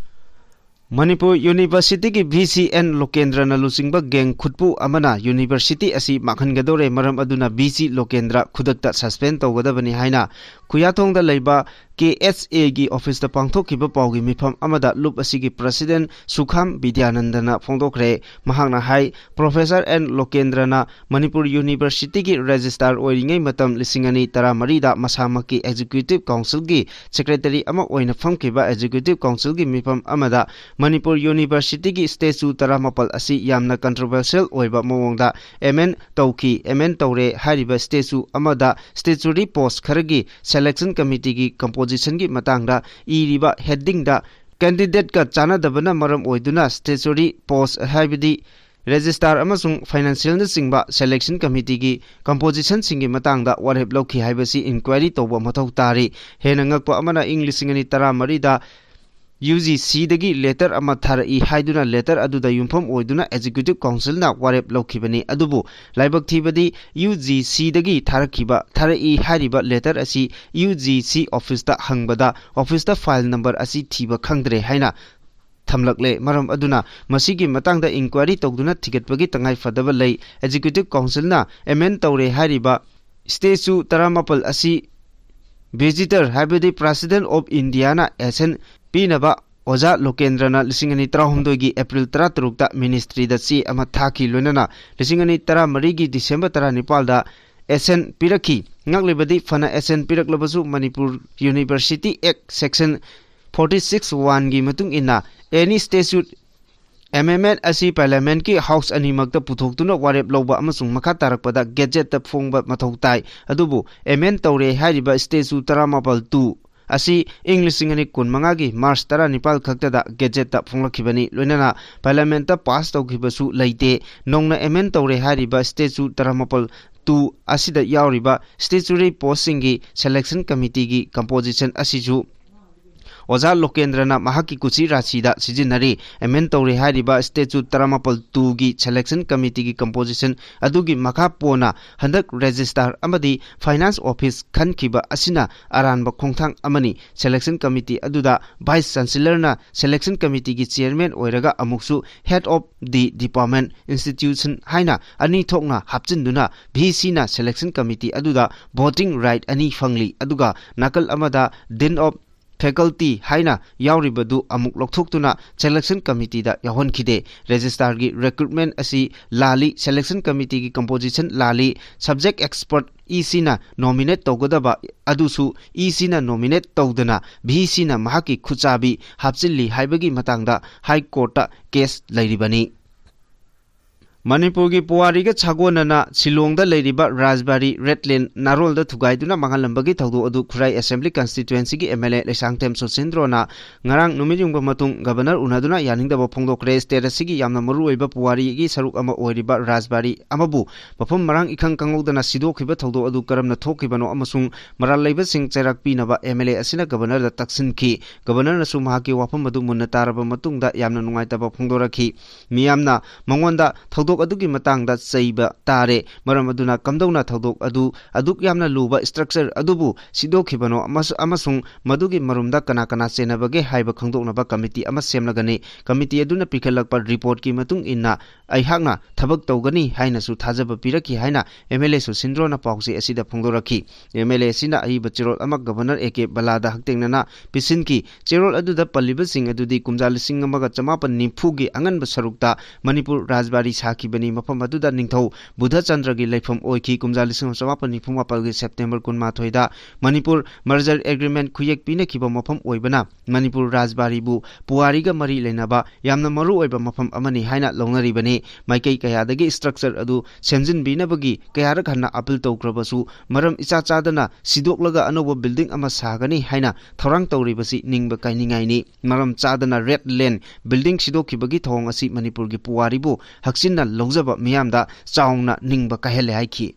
ꯃꯅꯤꯄꯨꯔ University ꯒꯤ V C N ꯂꯣꯀꯦꯟꯗ꯭ꯔꯅ ꯂꯨꯆꯤꯡꯕ gang ꯈꯨꯠꯄꯨ ꯑꯃꯅ university ꯑꯁꯤ ꯃꯥꯡꯍꯟꯒꯗꯧꯔꯦ, ꯃꯔꯝ ꯑꯗꯨꯅ V C ꯂꯣꯀꯦꯟꯗ꯭ꯔ ꯈꯨꯗꯛꯇ suspend ꯇꯧꯒꯗꯕꯅꯤ ꯍꯥꯏꯅ ꯈꯨꯌꯥꯊꯣꯡꯗ ꯂꯩꯕ K S A ꯒꯤ office ꯇ ꯄꯥꯡꯊꯣꯛꯈꯤꯕ ꯄꯥꯎꯒꯤ ꯃꯤꯐꯝ ꯑꯃꯗ ꯂꯨꯞ ꯑꯁꯤꯒꯤ president ꯁꯨꯈꯥꯝ ꯕꯤꯗ꯭ꯌꯥꯅꯟꯗꯅ ꯐꯣꯡꯗꯣꯛꯈ꯭ꯔꯦ꯫ ꯃꯍꯥꯛꯅ ꯍꯥꯏ, Professor N ꯂꯣꯀꯦꯟꯗ꯭ꯔꯅ ꯃꯅꯤꯄꯨꯔ University ꯒꯤ registrar ꯑꯣꯏꯔꯤꯉꯩ ꯃꯇꯝ ꯂꯤꯁꯤꯡ ꯑꯅꯤ ꯇꯔꯥꯃꯔꯤꯗ ꯃꯁꯥꯃꯛꯀꯤ Executive Council ꯒꯤ secretary ꯑꯃ ꯑꯣꯏꯅ ꯐꯝꯈꯤꯕ Executive Council ꯒꯤ ꯃꯤꯐꯝ ꯑꯃꯗ ꯃꯅꯤꯄꯨꯔ University ꯒꯤ statute ꯇꯔꯥꯃꯥꯄꯜ ꯑꯁꯤ ꯌꯥꯝꯅ controversial ꯑꯣꯏꯕ ꯃꯑꯣꯡꯗ amend ꯇꯧꯈꯤ꯫ Amend ꯇꯧꯔꯦ ꯍꯥꯏꯔꯤꯕ statute ꯑꯃꯗ statutory post ꯈꯔꯒꯤ selection committee ꯒꯤ composition ꯒꯤ ꯃꯇꯥꯡꯗ ꯏꯔꯤꯕ heading ꯗ candidate ꯀ ꯆꯥꯟꯅꯗꯕꯅ ꯃꯔꯝ ꯑꯣꯏꯗꯨꯅ statutory post ꯍꯥꯏꯕꯗꯤ registrar ꯑꯃꯁꯨꯡ financial ꯅꯆꯤꯡꯕ selection committee ꯒꯤ composition ꯁꯤꯡꯒꯤ ꯃꯇꯥꯡꯗ ꯋꯥꯔꯦꯞ ꯂꯧꯈꯤ ꯍꯥꯏꯕꯁꯤ inquiry ꯇꯧꯕ ꯃꯊꯧ ꯇꯥꯔꯤ꯫ ꯍꯦꯟꯅ ꯉꯛꯄ ꯑꯃꯅ, ꯏꯪ ꯂꯤꯁꯤꯡ ꯑꯅꯤ ꯇꯔꯥꯃꯔꯤꯗ U G C ꯗꯒꯤ letter ꯑꯃ ꯊꯥꯔꯛꯏ ꯍꯥꯏꯗꯨꯅ letter ꯑꯗꯨꯗ ꯌꯨꯝꯐꯝ ꯑꯣꯏꯗꯨꯅ Executive Council ꯅ ꯋꯥꯔꯦꯞ ꯂꯧꯈꯤꯕꯅꯤ꯫ ꯑꯗꯨꯕꯨ ꯂꯥꯏꯕꯛ ꯊꯤꯕꯗꯤ U G C ꯗꯒꯤ ꯊꯥꯔꯛꯈꯤꯕ, ꯊꯥꯔꯛꯏ ꯍꯥꯏꯔꯤꯕ letter ꯑꯁꯤ U G C office ꯇ ꯍꯪꯕꯗ office ꯇ file number ꯑꯁꯤ ꯊꯤꯕ ꯈꯪꯗ꯭ꯔꯦ ꯍꯥꯏꯅ ꯊꯝꯂꯛꯂꯦ꯫ ꯃꯔꯝ ꯑꯗꯨꯅ ꯃꯁꯤꯒꯤ ꯃꯇꯥꯡꯗ inquiry ꯇꯧꯗꯨꯅ ꯊꯤꯒꯠꯄꯒꯤ ꯇꯉꯥꯏ ꯐꯗꯕ ꯂꯩ꯫ Executive Council ꯅ amend ꯇꯧꯔꯦ ꯍꯥꯏꯔꯤꯕ statute ꯇꯔꯥꯃꯥꯄꯜ ꯑꯁꯤ visitor ꯍꯥꯏꯕꯗꯤ President of India ꯅ assent ꯄꯤꯅꯕ ꯑꯣꯖꯥ ꯂꯣꯀꯦꯟꯗ꯭ꯔꯅ ꯂꯤꯁꯤꯡ ꯑꯅꯤ ꯇꯔꯥꯍꯨꯝꯗꯣꯏꯒꯤ April ꯇꯔꯥꯇꯔꯨꯛꯇ ministry ꯗ ꯆꯦ ꯑꯃ ꯊꯥꯈꯤ꯫ ꯂꯣꯏꯅꯅ ꯂꯤꯁꯤꯡ ꯑꯅꯤ ꯇꯔꯥꯃꯔꯤꯒꯤ December ꯇꯔꯥꯅꯤꯄꯥꯜꯗ assent ꯄꯤꯔꯛꯈꯤ꯫ ꯉꯛꯂꯤꯕꯗꯤ ꯐꯅ assent ꯄꯤꯔꯛꯂꯕꯁꯨ Manipur University Act section forty six one ꯒꯤ ꯃꯇꯨꯡ ꯏꯟꯅ any statute amendment ꯑꯁꯤ parliament ꯀꯤ house ꯑꯅꯤꯃꯛꯇ ꯄꯨꯊꯣꯛꯇꯨꯅ ꯋꯥꯔꯦꯞ ꯂꯧꯕ ꯑꯃꯁꯨꯡ ꯃꯈꯥ ꯇꯥꯔꯛꯄꯗ gazette ꯇ ꯐꯣꯡꯕ ꯃꯊꯧ ꯇꯥꯏ꯫ ꯑꯗꯨꯕꯨ amend ꯇꯧꯔꯦ ꯍꯥꯏꯔꯤꯕ statute ꯇꯔꯥꯃꯥꯄꯜ two ꯑꯁꯤ ꯏꯪ ꯂꯤꯁꯤꯡ ꯑꯅꯤ ꯀꯨꯟꯃꯉꯥꯒꯤ ꯃꯥꯔꯆ ꯇꯔꯥꯅꯤꯄꯥꯜ ꯈꯛꯇꯗ ꯒꯦꯖꯦꯠꯇ ꯐꯣꯡꯂꯛꯈꯤꯕꯅꯤ꯫ ꯂꯣꯏꯅꯅ ꯄꯥꯔꯂꯤꯌꯥꯃꯦꯟꯠꯇ ꯄꯥꯁ ꯇꯧꯈꯤꯕꯁꯨ ꯂꯩꯇꯦ꯫ ꯅꯧꯅ ꯑꯦꯃꯦꯟ ꯇꯧꯔꯦ ꯍꯥꯏꯔꯤꯕ ꯁ꯭ꯇꯦꯆꯨ ꯇꯔꯥꯃꯥꯄꯜ ꯇꯨ ꯑꯁꯤꯗ ꯌꯥꯎꯔꯤꯕ ꯁ꯭ꯇꯦꯆꯨꯔꯤ ꯄꯣꯁꯁꯤꯡꯒꯤ ꯁꯦꯂꯦꯛꯁꯟ ꯀꯃꯤꯇꯤꯒꯤ ꯀꯝꯄꯣꯖꯤꯁꯟ ꯑꯁꯤꯁꯨ ꯑꯣꯖꯥ ꯂꯣꯀꯦꯟꯗ꯭ꯔꯅ ꯃꯍꯥꯛꯀꯤ ꯀꯨꯁꯤ ꯔꯥꯁꯤꯗ ꯁꯤꯖꯤꯟꯅꯔꯤ꯫ ꯑꯦꯃꯦꯟ ꯇꯧꯔꯦ ꯍꯥꯏꯔꯤꯕ ꯁ꯭ꯇꯦꯆꯨ ꯇꯔꯥꯃꯥꯄꯜ ꯇꯨꯒꯤ ꯁꯦꯂꯦꯛꯁꯟ ꯀꯃꯤꯇꯤꯒꯤ ꯀꯝꯄꯣꯖꯤꯁꯟ ꯑꯗꯨꯒꯤ ꯃꯈꯥ ꯄꯣꯟꯅ ꯍꯟꯗꯛ ꯔꯦꯖꯤꯁꯇꯥꯔ ꯑꯃꯗꯤ ꯐꯥꯏꯅꯥꯟꯁ ꯑꯣꯐꯤꯁ ꯈꯟꯈꯤꯕ ꯑꯁꯤꯅ ꯑꯔꯥꯟꯕ ꯈꯣꯡꯊꯥꯡ ꯑꯃꯅꯤ꯫ ꯁꯦꯂꯦꯛꯁꯟ ꯀꯃꯤꯇꯤ ꯑꯗꯨꯗ ꯚꯥꯏꯁ ꯆꯥꯟꯁꯦꯂꯔꯅ ꯁꯦꯂꯦꯛꯁꯟ ꯀꯃꯤꯇꯤꯒꯤ ꯆꯤꯌꯔꯃꯦꯟ ꯑꯣꯏꯔꯒ ꯑꯃꯨꯛꯁꯨ head of the department institution ꯍꯥꯏꯅ ꯑꯅꯤ ꯊꯣꯛꯅ ꯍꯥꯞꯆꯤꯟꯗꯨꯅ ꯚꯤ ꯁꯤꯅ ꯁꯦꯂꯦꯛꯁꯟ ꯀꯃꯤꯇꯤ ꯑꯗꯨꯗ ꯚꯣꯇꯤꯡ ꯔꯥꯏꯠ ꯑꯅꯤ ꯐꯪꯂꯤ꯫ ꯑꯗꯨꯒ ꯅꯥꯀꯜ ꯑꯃꯗ ꯗꯤꯟ ꯑꯣꯐ ꯐꯦꯀꯜꯇꯤ ꯍꯥꯏꯅ ꯌꯥꯎꯔꯤꯕꯗꯨ ꯑꯃꯨꯛ ꯂꯧꯊꯣꯛꯇꯨꯅ ꯁꯦꯂꯦꯛꯁꯟ ꯀꯃꯤꯇꯤꯗ ꯌꯥꯎꯍꯟꯈꯤꯗꯦ꯫ ꯔꯦꯖꯤꯁꯇꯥꯔꯒꯤ ꯔꯤꯀ꯭ꯔꯨꯠꯃꯦꯟ ꯑꯁꯤ ꯂꯥꯜꯂꯤ, selection ꯀꯃꯤꯇꯤꯒꯤ composition ꯂꯥꯜꯂꯤ, subject expert E ꯁꯤꯅ ꯅꯣꯃꯤꯅꯦꯠ ꯇꯧꯒꯗꯕ ꯑꯗꯨꯁꯨ ꯏ ꯁꯤꯅ ꯅꯣꯃꯤꯅꯦꯠ ꯇꯧꯗꯅ ꯚꯤ ꯁꯤꯅ ꯃꯍꯥꯛꯀꯤ ꯈꯨꯠꯆꯥꯕꯤ ꯍꯥꯞꯆꯤꯜꯂꯤ ꯍꯥꯏꯕꯒꯤ ꯃꯇꯥꯡꯗ ꯍꯥꯏ ꯀꯣꯔꯠꯇ ꯀꯦꯁ ꯂꯩꯔꯤꯕꯅꯤ꯫ ꯃꯅꯤꯄꯨꯔꯒꯤ ꯄꯨꯋꯥꯔꯤꯒ ꯁꯥꯒꯣꯟꯅꯅ ꯁꯤꯂꯣꯡꯗ ꯂꯩꯔꯤꯕ ꯔꯥꯖꯕꯥꯔꯤ ꯔꯦꯗ ꯂꯦꯟ ꯅꯥꯔꯣꯜꯗ ꯊꯨꯒꯥꯏꯗꯨꯅ ꯃꯥꯡꯍꯜꯂꯝꯕꯒꯤ ꯊꯧꯗꯣꯛ ꯑꯗꯨ ꯈꯨꯔꯥꯏ ꯑꯦꯁꯦꯝꯕ꯭ꯂꯤ ꯀꯟꯁꯇꯤꯇ꯭ꯋꯦꯟꯁꯤꯒꯤ ꯑꯦꯝ ꯑꯦꯜ ꯑꯦ ꯂꯩꯁꯥꯡꯊꯦꯝ ꯁꯨꯁꯤꯟꯗ꯭ꯔꯣꯅ ꯉꯔꯥꯡ ꯅꯨꯃꯤꯠ ꯌꯨꯡꯕ ꯃꯇꯨꯡ ꯒꯕꯔꯅꯔ ꯎꯅꯗꯨꯅ ꯌꯥꯅꯤꯡꯗꯕ ꯐꯣꯡꯗꯣꯛꯈ꯭ꯔꯦ꯫ ꯁ꯭ꯇꯦꯠ ꯑꯁꯤꯒꯤ ꯌꯥꯝꯅ ꯃꯔꯨꯑꯣꯏꯕ ꯄꯨꯋꯥꯔꯤꯒꯤ ꯁꯔꯨꯛ ꯑꯃ ꯑꯣꯏꯔꯤꯕ ꯔꯥꯖꯕꯥꯔꯤ ꯑꯃꯕꯨ ꯃꯐꯝ ꯃꯔꯥꯡ ꯏꯈꯪ ꯈꯪꯍꯧꯗꯅ ꯁꯤꯗꯣꯛꯈꯤꯕ ꯊꯧꯗꯣꯛ ꯑꯗꯨ ꯀꯔꯝꯅ ꯊꯣꯛꯈꯤꯕꯅꯣ ꯑꯃꯁꯨꯡ ꯃꯔꯥꯜ ꯂꯩꯕꯁꯤꯡ ꯆꯩꯔꯥꯛ ꯄꯤꯅꯕ ꯑꯦꯝ ꯑꯦꯜ ꯑꯦ ꯑꯁꯤꯅ ꯒꯕꯔꯅꯔꯗ ꯇꯛꯁꯤꯟꯈꯤ꯫ ꯒꯕꯔꯅꯔꯅꯁꯨ ꯃꯍꯥꯛꯀꯤ ꯋꯥꯐꯝ ꯑꯗꯨ ꯃꯨꯟꯅ ꯇꯥꯔꯕ ꯃꯇꯨꯡꯗ ꯌꯥꯝꯅ ꯅꯨꯡꯉꯥꯏꯇꯕ ꯐꯣꯡꯗꯣꯔꯛꯈꯤ꯫ ꯃꯤꯌꯥꯝꯅ ꯃꯉꯣꯟꯗ ꯊꯧꯗꯣꯛ ꯑꯗꯨꯒꯤ ꯃꯇꯥꯡꯗ ꯆꯩꯕ ꯇꯥꯔꯦ꯫ ꯃꯔꯝ ꯑꯗꯨꯅ ꯀꯝꯗꯧꯅ ꯊꯧꯗꯣꯛ ꯑꯗꯨ ꯑꯗꯨꯛ ꯌꯥꯝꯅ ꯂꯨꯕ ꯁ꯭ꯇ꯭ꯔꯛꯆꯔ ꯑꯗꯨꯕꯨ ꯁꯤꯗꯣꯛꯈꯤꯕꯅꯣ ꯑꯃꯁꯨ-, ꯑꯃꯁꯨꯡ ꯃꯗꯨꯒꯤ ꯃꯔꯨꯝꯗ ꯀꯅꯥ ꯀꯅꯥ ꯆꯦꯟꯅꯕꯒꯦ ꯍꯥꯏꯕ ꯈꯪꯗꯣꯛꯅꯕ ꯀꯃꯤꯇꯤ ꯑꯃ ꯁꯦꯝꯂꯒꯅꯤ꯫ ꯀꯃꯤꯇꯤ ꯑꯗꯨꯅ ꯄꯤꯈꯠꯂꯛꯄ ꯔꯤꯄꯣꯔꯠꯀꯤ ꯃꯇꯨꯡ ꯏꯟꯅ ꯑꯩꯍꯥꯛꯅ ꯊꯕꯛ ꯇꯧꯒꯅꯤ ꯍꯥꯏꯅꯁꯨ ꯊꯥꯖꯕ ꯄꯤꯔꯛꯈꯤ ꯍꯥꯏꯅ ꯑꯦꯝ ꯑꯦꯜ ꯑꯦ ꯁꯨꯁꯤꯟꯗ꯭ꯔꯣꯅ ꯄꯥꯎꯆꯦ ꯑꯁꯤꯗ ꯐꯣꯡꯗꯣꯔꯛꯈꯤ꯫ ꯑꯦꯝ ꯑꯦꯜ ꯑꯦ ꯑꯁꯤꯅ ꯑꯏꯕ ꯆꯦꯔꯣꯜ ꯑꯃ ꯒꯕꯔꯅꯔ ꯑꯦ ꯀꯦ ꯕꯂꯥꯗ ꯍꯛꯊꯦꯡꯅꯅ ꯄꯤꯁꯤꯟꯈꯤ꯫ ꯆꯦꯔꯣꯜ ꯑꯗꯨꯗ ꯄꯜꯂꯤꯕꯁꯤꯡ ꯑꯗꯨꯗꯤ ꯀꯨꯝꯖꯥ ꯂꯤꯁꯤꯡ ꯑꯃꯒ ꯆꯃꯥꯄꯟ ꯅꯤꯐꯨꯒꯤ ꯑꯉꯟꯕ ꯁꯔꯨꯛꯇ ꯃꯅꯤꯄꯨꯔ ꯔꯥꯖꯕꯥꯔꯤ ꯁꯥꯈꯤ꯫ ꯂꯤꯡꯈꯠꯈꯤꯕꯅꯤ꯫ ꯃꯐꯝ ꯑꯗꯨꯗ ꯅꯤꯡꯊꯧ ꯕꯨꯙꯆꯟꯗ꯭ꯔꯒꯤ ꯂꯩꯐꯝ ꯑꯣꯏꯈꯤ꯫ ꯀꯨꯝꯖꯥ ꯂꯤꯁꯤꯡ ꯑꯃ ꯆꯃꯥꯄꯟ ꯅꯤꯐꯨ ꯃꯥꯄꯜꯒꯤ ꯁꯦꯞꯇꯦꯝꯕꯔ ꯀꯨꯟꯃꯥꯊꯣꯏꯗ ꯃꯅꯤꯄꯨꯔ merger agreement ꯈꯨꯌꯦꯛ ꯄꯤꯅꯈꯤꯕ ꯃꯐꯝ ꯑꯣꯏꯕꯅ ꯃꯅꯤꯄꯨꯔ ꯔꯥꯖꯕꯥꯔꯤꯕꯨ ꯄꯨꯋꯥꯔꯤꯒ ꯃꯔꯤ ꯂꯩꯅꯕ ꯌꯥꯝꯅ ꯃꯔꯨ ꯑꯣꯏꯕ ꯃꯐꯝ ꯑꯃꯅꯤ ꯍꯥꯏꯅ ꯂꯧꯅꯔꯤꯕꯅꯤ꯫ ꯃꯥꯏꯀꯩ ꯀꯌꯥꯗꯒꯤ structure ꯑꯗꯨ ꯁꯦꯝꯖꯤꯟꯕꯤꯅꯕꯒꯤ ꯀꯌꯥꯔꯛ ꯍꯟꯅ appeal ꯇꯧꯈ꯭ꯔꯕꯁꯨ ꯃꯔꯝ ꯏꯆꯥ ꯆꯥꯗꯅ ꯁꯤꯗꯣꯛꯂꯒ ꯑꯅꯧꯕ building ꯑꯃ ꯁꯥꯒꯅꯤ ꯍꯥꯏꯅ ꯊꯧꯔꯥꯡ ꯇꯧꯔꯤꯕꯁꯤ ꯅꯤꯡꯕ ꯀꯥꯏꯅꯤꯡꯉꯥꯏꯅꯤ꯫ ꯃꯔꯝ ꯆꯥꯗꯅ red land building ꯁꯤꯗꯣꯛꯈꯤꯕꯒꯤ ꯊꯧꯑꯣꯡ ꯑꯁꯤ ꯃꯅꯤꯄꯨꯔꯒꯤ ꯄꯨꯋꯥꯔꯤꯕꯨ ꯍꯛꯆꯤꯟꯅ ꯂꯧꯖꯕ ꯃꯤꯌꯥꯝꯗ ꯆꯥꯎꯅ ꯅꯤꯡꯕ ꯀꯥꯏꯍꯜꯂꯦ ꯍꯥꯏꯈꯤ꯫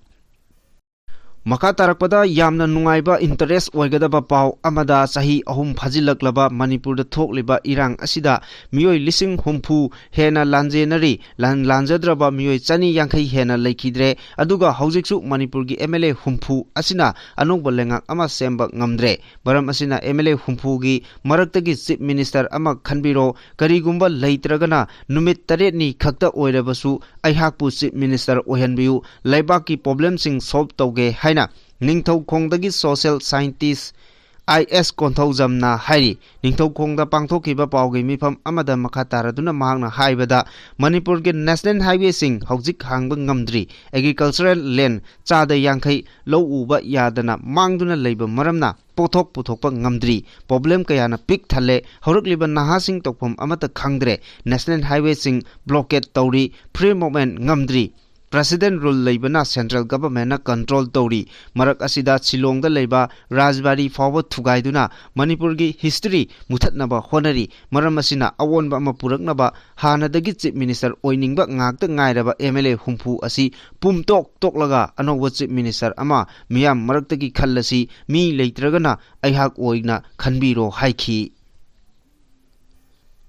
ꯃꯈꯥ ꯇꯥꯔꯛꯄꯗ ꯌꯥꯝꯅ ꯅꯨꯡꯉꯥꯏꯕ, interest ꯑꯣꯏꯒꯗꯕ ꯄꯥꯎ ꯑꯃꯗ, ꯆꯍꯤ ꯑꯍꯨꯝ ꯐꯥꯖꯤꯜꯂꯛꯂꯕ ꯃꯅꯤꯄꯨꯔꯗ ꯊꯣꯛꯂꯤꯕ ꯏꯔꯥꯡ ꯑꯁꯤꯗ ꯃꯤꯑꯣꯏ ꯂꯤꯁꯤꯡ ꯍꯨꯝꯐꯨ ꯍꯦꯟꯅ ꯂꯥꯟꯖꯦꯟꯅꯔꯤ꯫ ꯂꯥꯟ-, ꯂꯥꯟꯖꯗ꯭ꯔꯕ ꯃꯤꯑꯣꯏ ꯆꯅꯤ ꯌꯥꯡꯈꯩ ꯍꯦꯟꯅ ꯂꯩꯈꯤꯗ꯭ꯔꯦ꯫ ꯑꯗꯨꯒ ꯍꯧꯖꯤꯛꯁꯨ ꯃꯅꯤꯄꯨꯔꯒꯤ MLA ꯍꯨꯝꯐꯨ ꯑꯁꯤꯅ ꯑꯅꯧꯕ ꯂꯩꯉꯥꯛ ꯑꯃ ꯁꯦꯝꯕ ꯉꯝꯗ꯭ꯔꯦ꯫ ꯃꯔꯝ ꯑꯁꯤꯅ MLA ꯍꯨꯝꯐꯨꯒꯤ ꯃꯔꯛꯇꯒꯤ Chief Minister ꯑꯃ ꯈꯟꯕꯤꯔꯣ꯫ ꯀꯔꯤꯒꯨꯝꯕ ꯂꯩꯇ꯭ꯔꯒꯅ ꯅꯨꯃꯤꯠ ꯇꯔꯦꯠꯅꯤ ꯈꯛꯇ ꯑꯣꯏꯔꯕꯁꯨ ꯑꯩꯍꯥꯛꯄꯨ Chief Minister ꯑꯣꯏꯍꯟꯕꯤꯌꯨ꯫ ꯂꯩꯕꯥꯛꯀꯤ problemꯁꯤꯡ solve ꯇꯧꯒꯦ ꯍꯥꯏꯅ ꯅꯤꯡꯊꯧꯈꯣꯡꯗꯒꯤ social scientist I S ꯀꯣꯟꯊꯧꯖꯝꯅ ꯍꯥꯏꯔꯤ꯫ ꯅꯤꯡꯊꯧꯈꯣꯡꯗ ꯄꯥꯡꯊꯣꯛꯈꯤꯕ ꯄꯥꯎꯒꯤ ꯃꯤꯐꯝ ꯑꯃꯗ ꯃꯈꯥ ꯇꯥꯔꯗꯨꯅ ꯃꯍꯥꯛꯅ ꯍꯥꯏꯕꯗ, ꯃꯅꯤꯄꯨꯔꯒꯤ national highwayꯁꯤꯡ ꯍꯧꯖꯤꯛ ꯍꯥꯡꯕ ꯉꯝꯗ꯭ꯔꯤ꯫ Agricultural land ꯆꯥꯗ ꯌꯥꯡꯈꯩ ꯂꯧ ꯎꯕ ꯌꯥꯗꯅ ꯃꯥꯡꯗꯨꯅ ꯂꯩꯕ ꯃꯔꯝꯅ ꯄꯣꯠꯊꯣꯛ ꯄꯨꯊꯣꯛꯄ ꯉꯝꯗ꯭ꯔꯤ꯫ Problem ꯀꯌꯥꯅ ꯄꯤꯛ ꯊꯜꯂꯦ꯫ ꯍꯧꯔꯛꯂꯤꯕ ꯅꯍꯥꯁꯤꯡ ꯇꯧꯐꯝ ꯑꯃꯠꯇ ꯈꯪꯗ꯭ꯔꯦ꯫ National highwayꯁꯤꯡ blockade ꯇꯧꯔꯤ꯫ Free movement ꯉꯝꯗ꯭ꯔꯤ꯫ President rule ꯂꯩꯕꯅ central governmentꯅ control ꯇꯧꯔꯤ꯫ ꯃꯔꯛ ꯑꯁꯤꯗ ꯁꯤꯂꯣꯡꯗ ꯂꯩꯕ ꯔꯥꯖꯕꯥꯔꯤ ꯐꯥꯎꯕ ꯊꯨꯒꯥꯏꯗꯨꯅ ꯃꯅꯤꯄꯨꯔꯒꯤ history ꯃꯨꯊꯠꯅꯕ ꯍꯣꯠꯅꯔꯤ꯫ ꯃꯔꯝ ꯑꯁꯤꯅ ꯑꯑꯣꯟꯕ ꯑꯃ ꯄꯨꯔꯛꯅꯕ ꯍꯥꯟꯅꯗꯒꯤ Chief Minister ꯑꯣꯏꯅꯤꯡꯕ ꯉꯥꯛꯇ ꯉꯥꯏꯔꯕ MLA ꯍꯨꯝꯐꯨ ꯑꯁꯤ ꯄꯨꯝꯇꯣꯛ ꯇꯣꯛꯂꯒ ꯑꯅꯧꯕ Chief Minister ꯑꯃ ꯃꯤꯌꯥꯝ ꯃꯔꯛꯇꯒꯤ ꯈꯜꯂꯁꯤ꯫ ꯃꯤ ꯂꯩꯇ꯭ꯔꯒꯅ ꯑꯩꯍꯥꯛ ꯑꯣꯏꯅ ꯈꯟꯕꯤꯔꯣ ꯍꯥꯏꯈꯤ꯫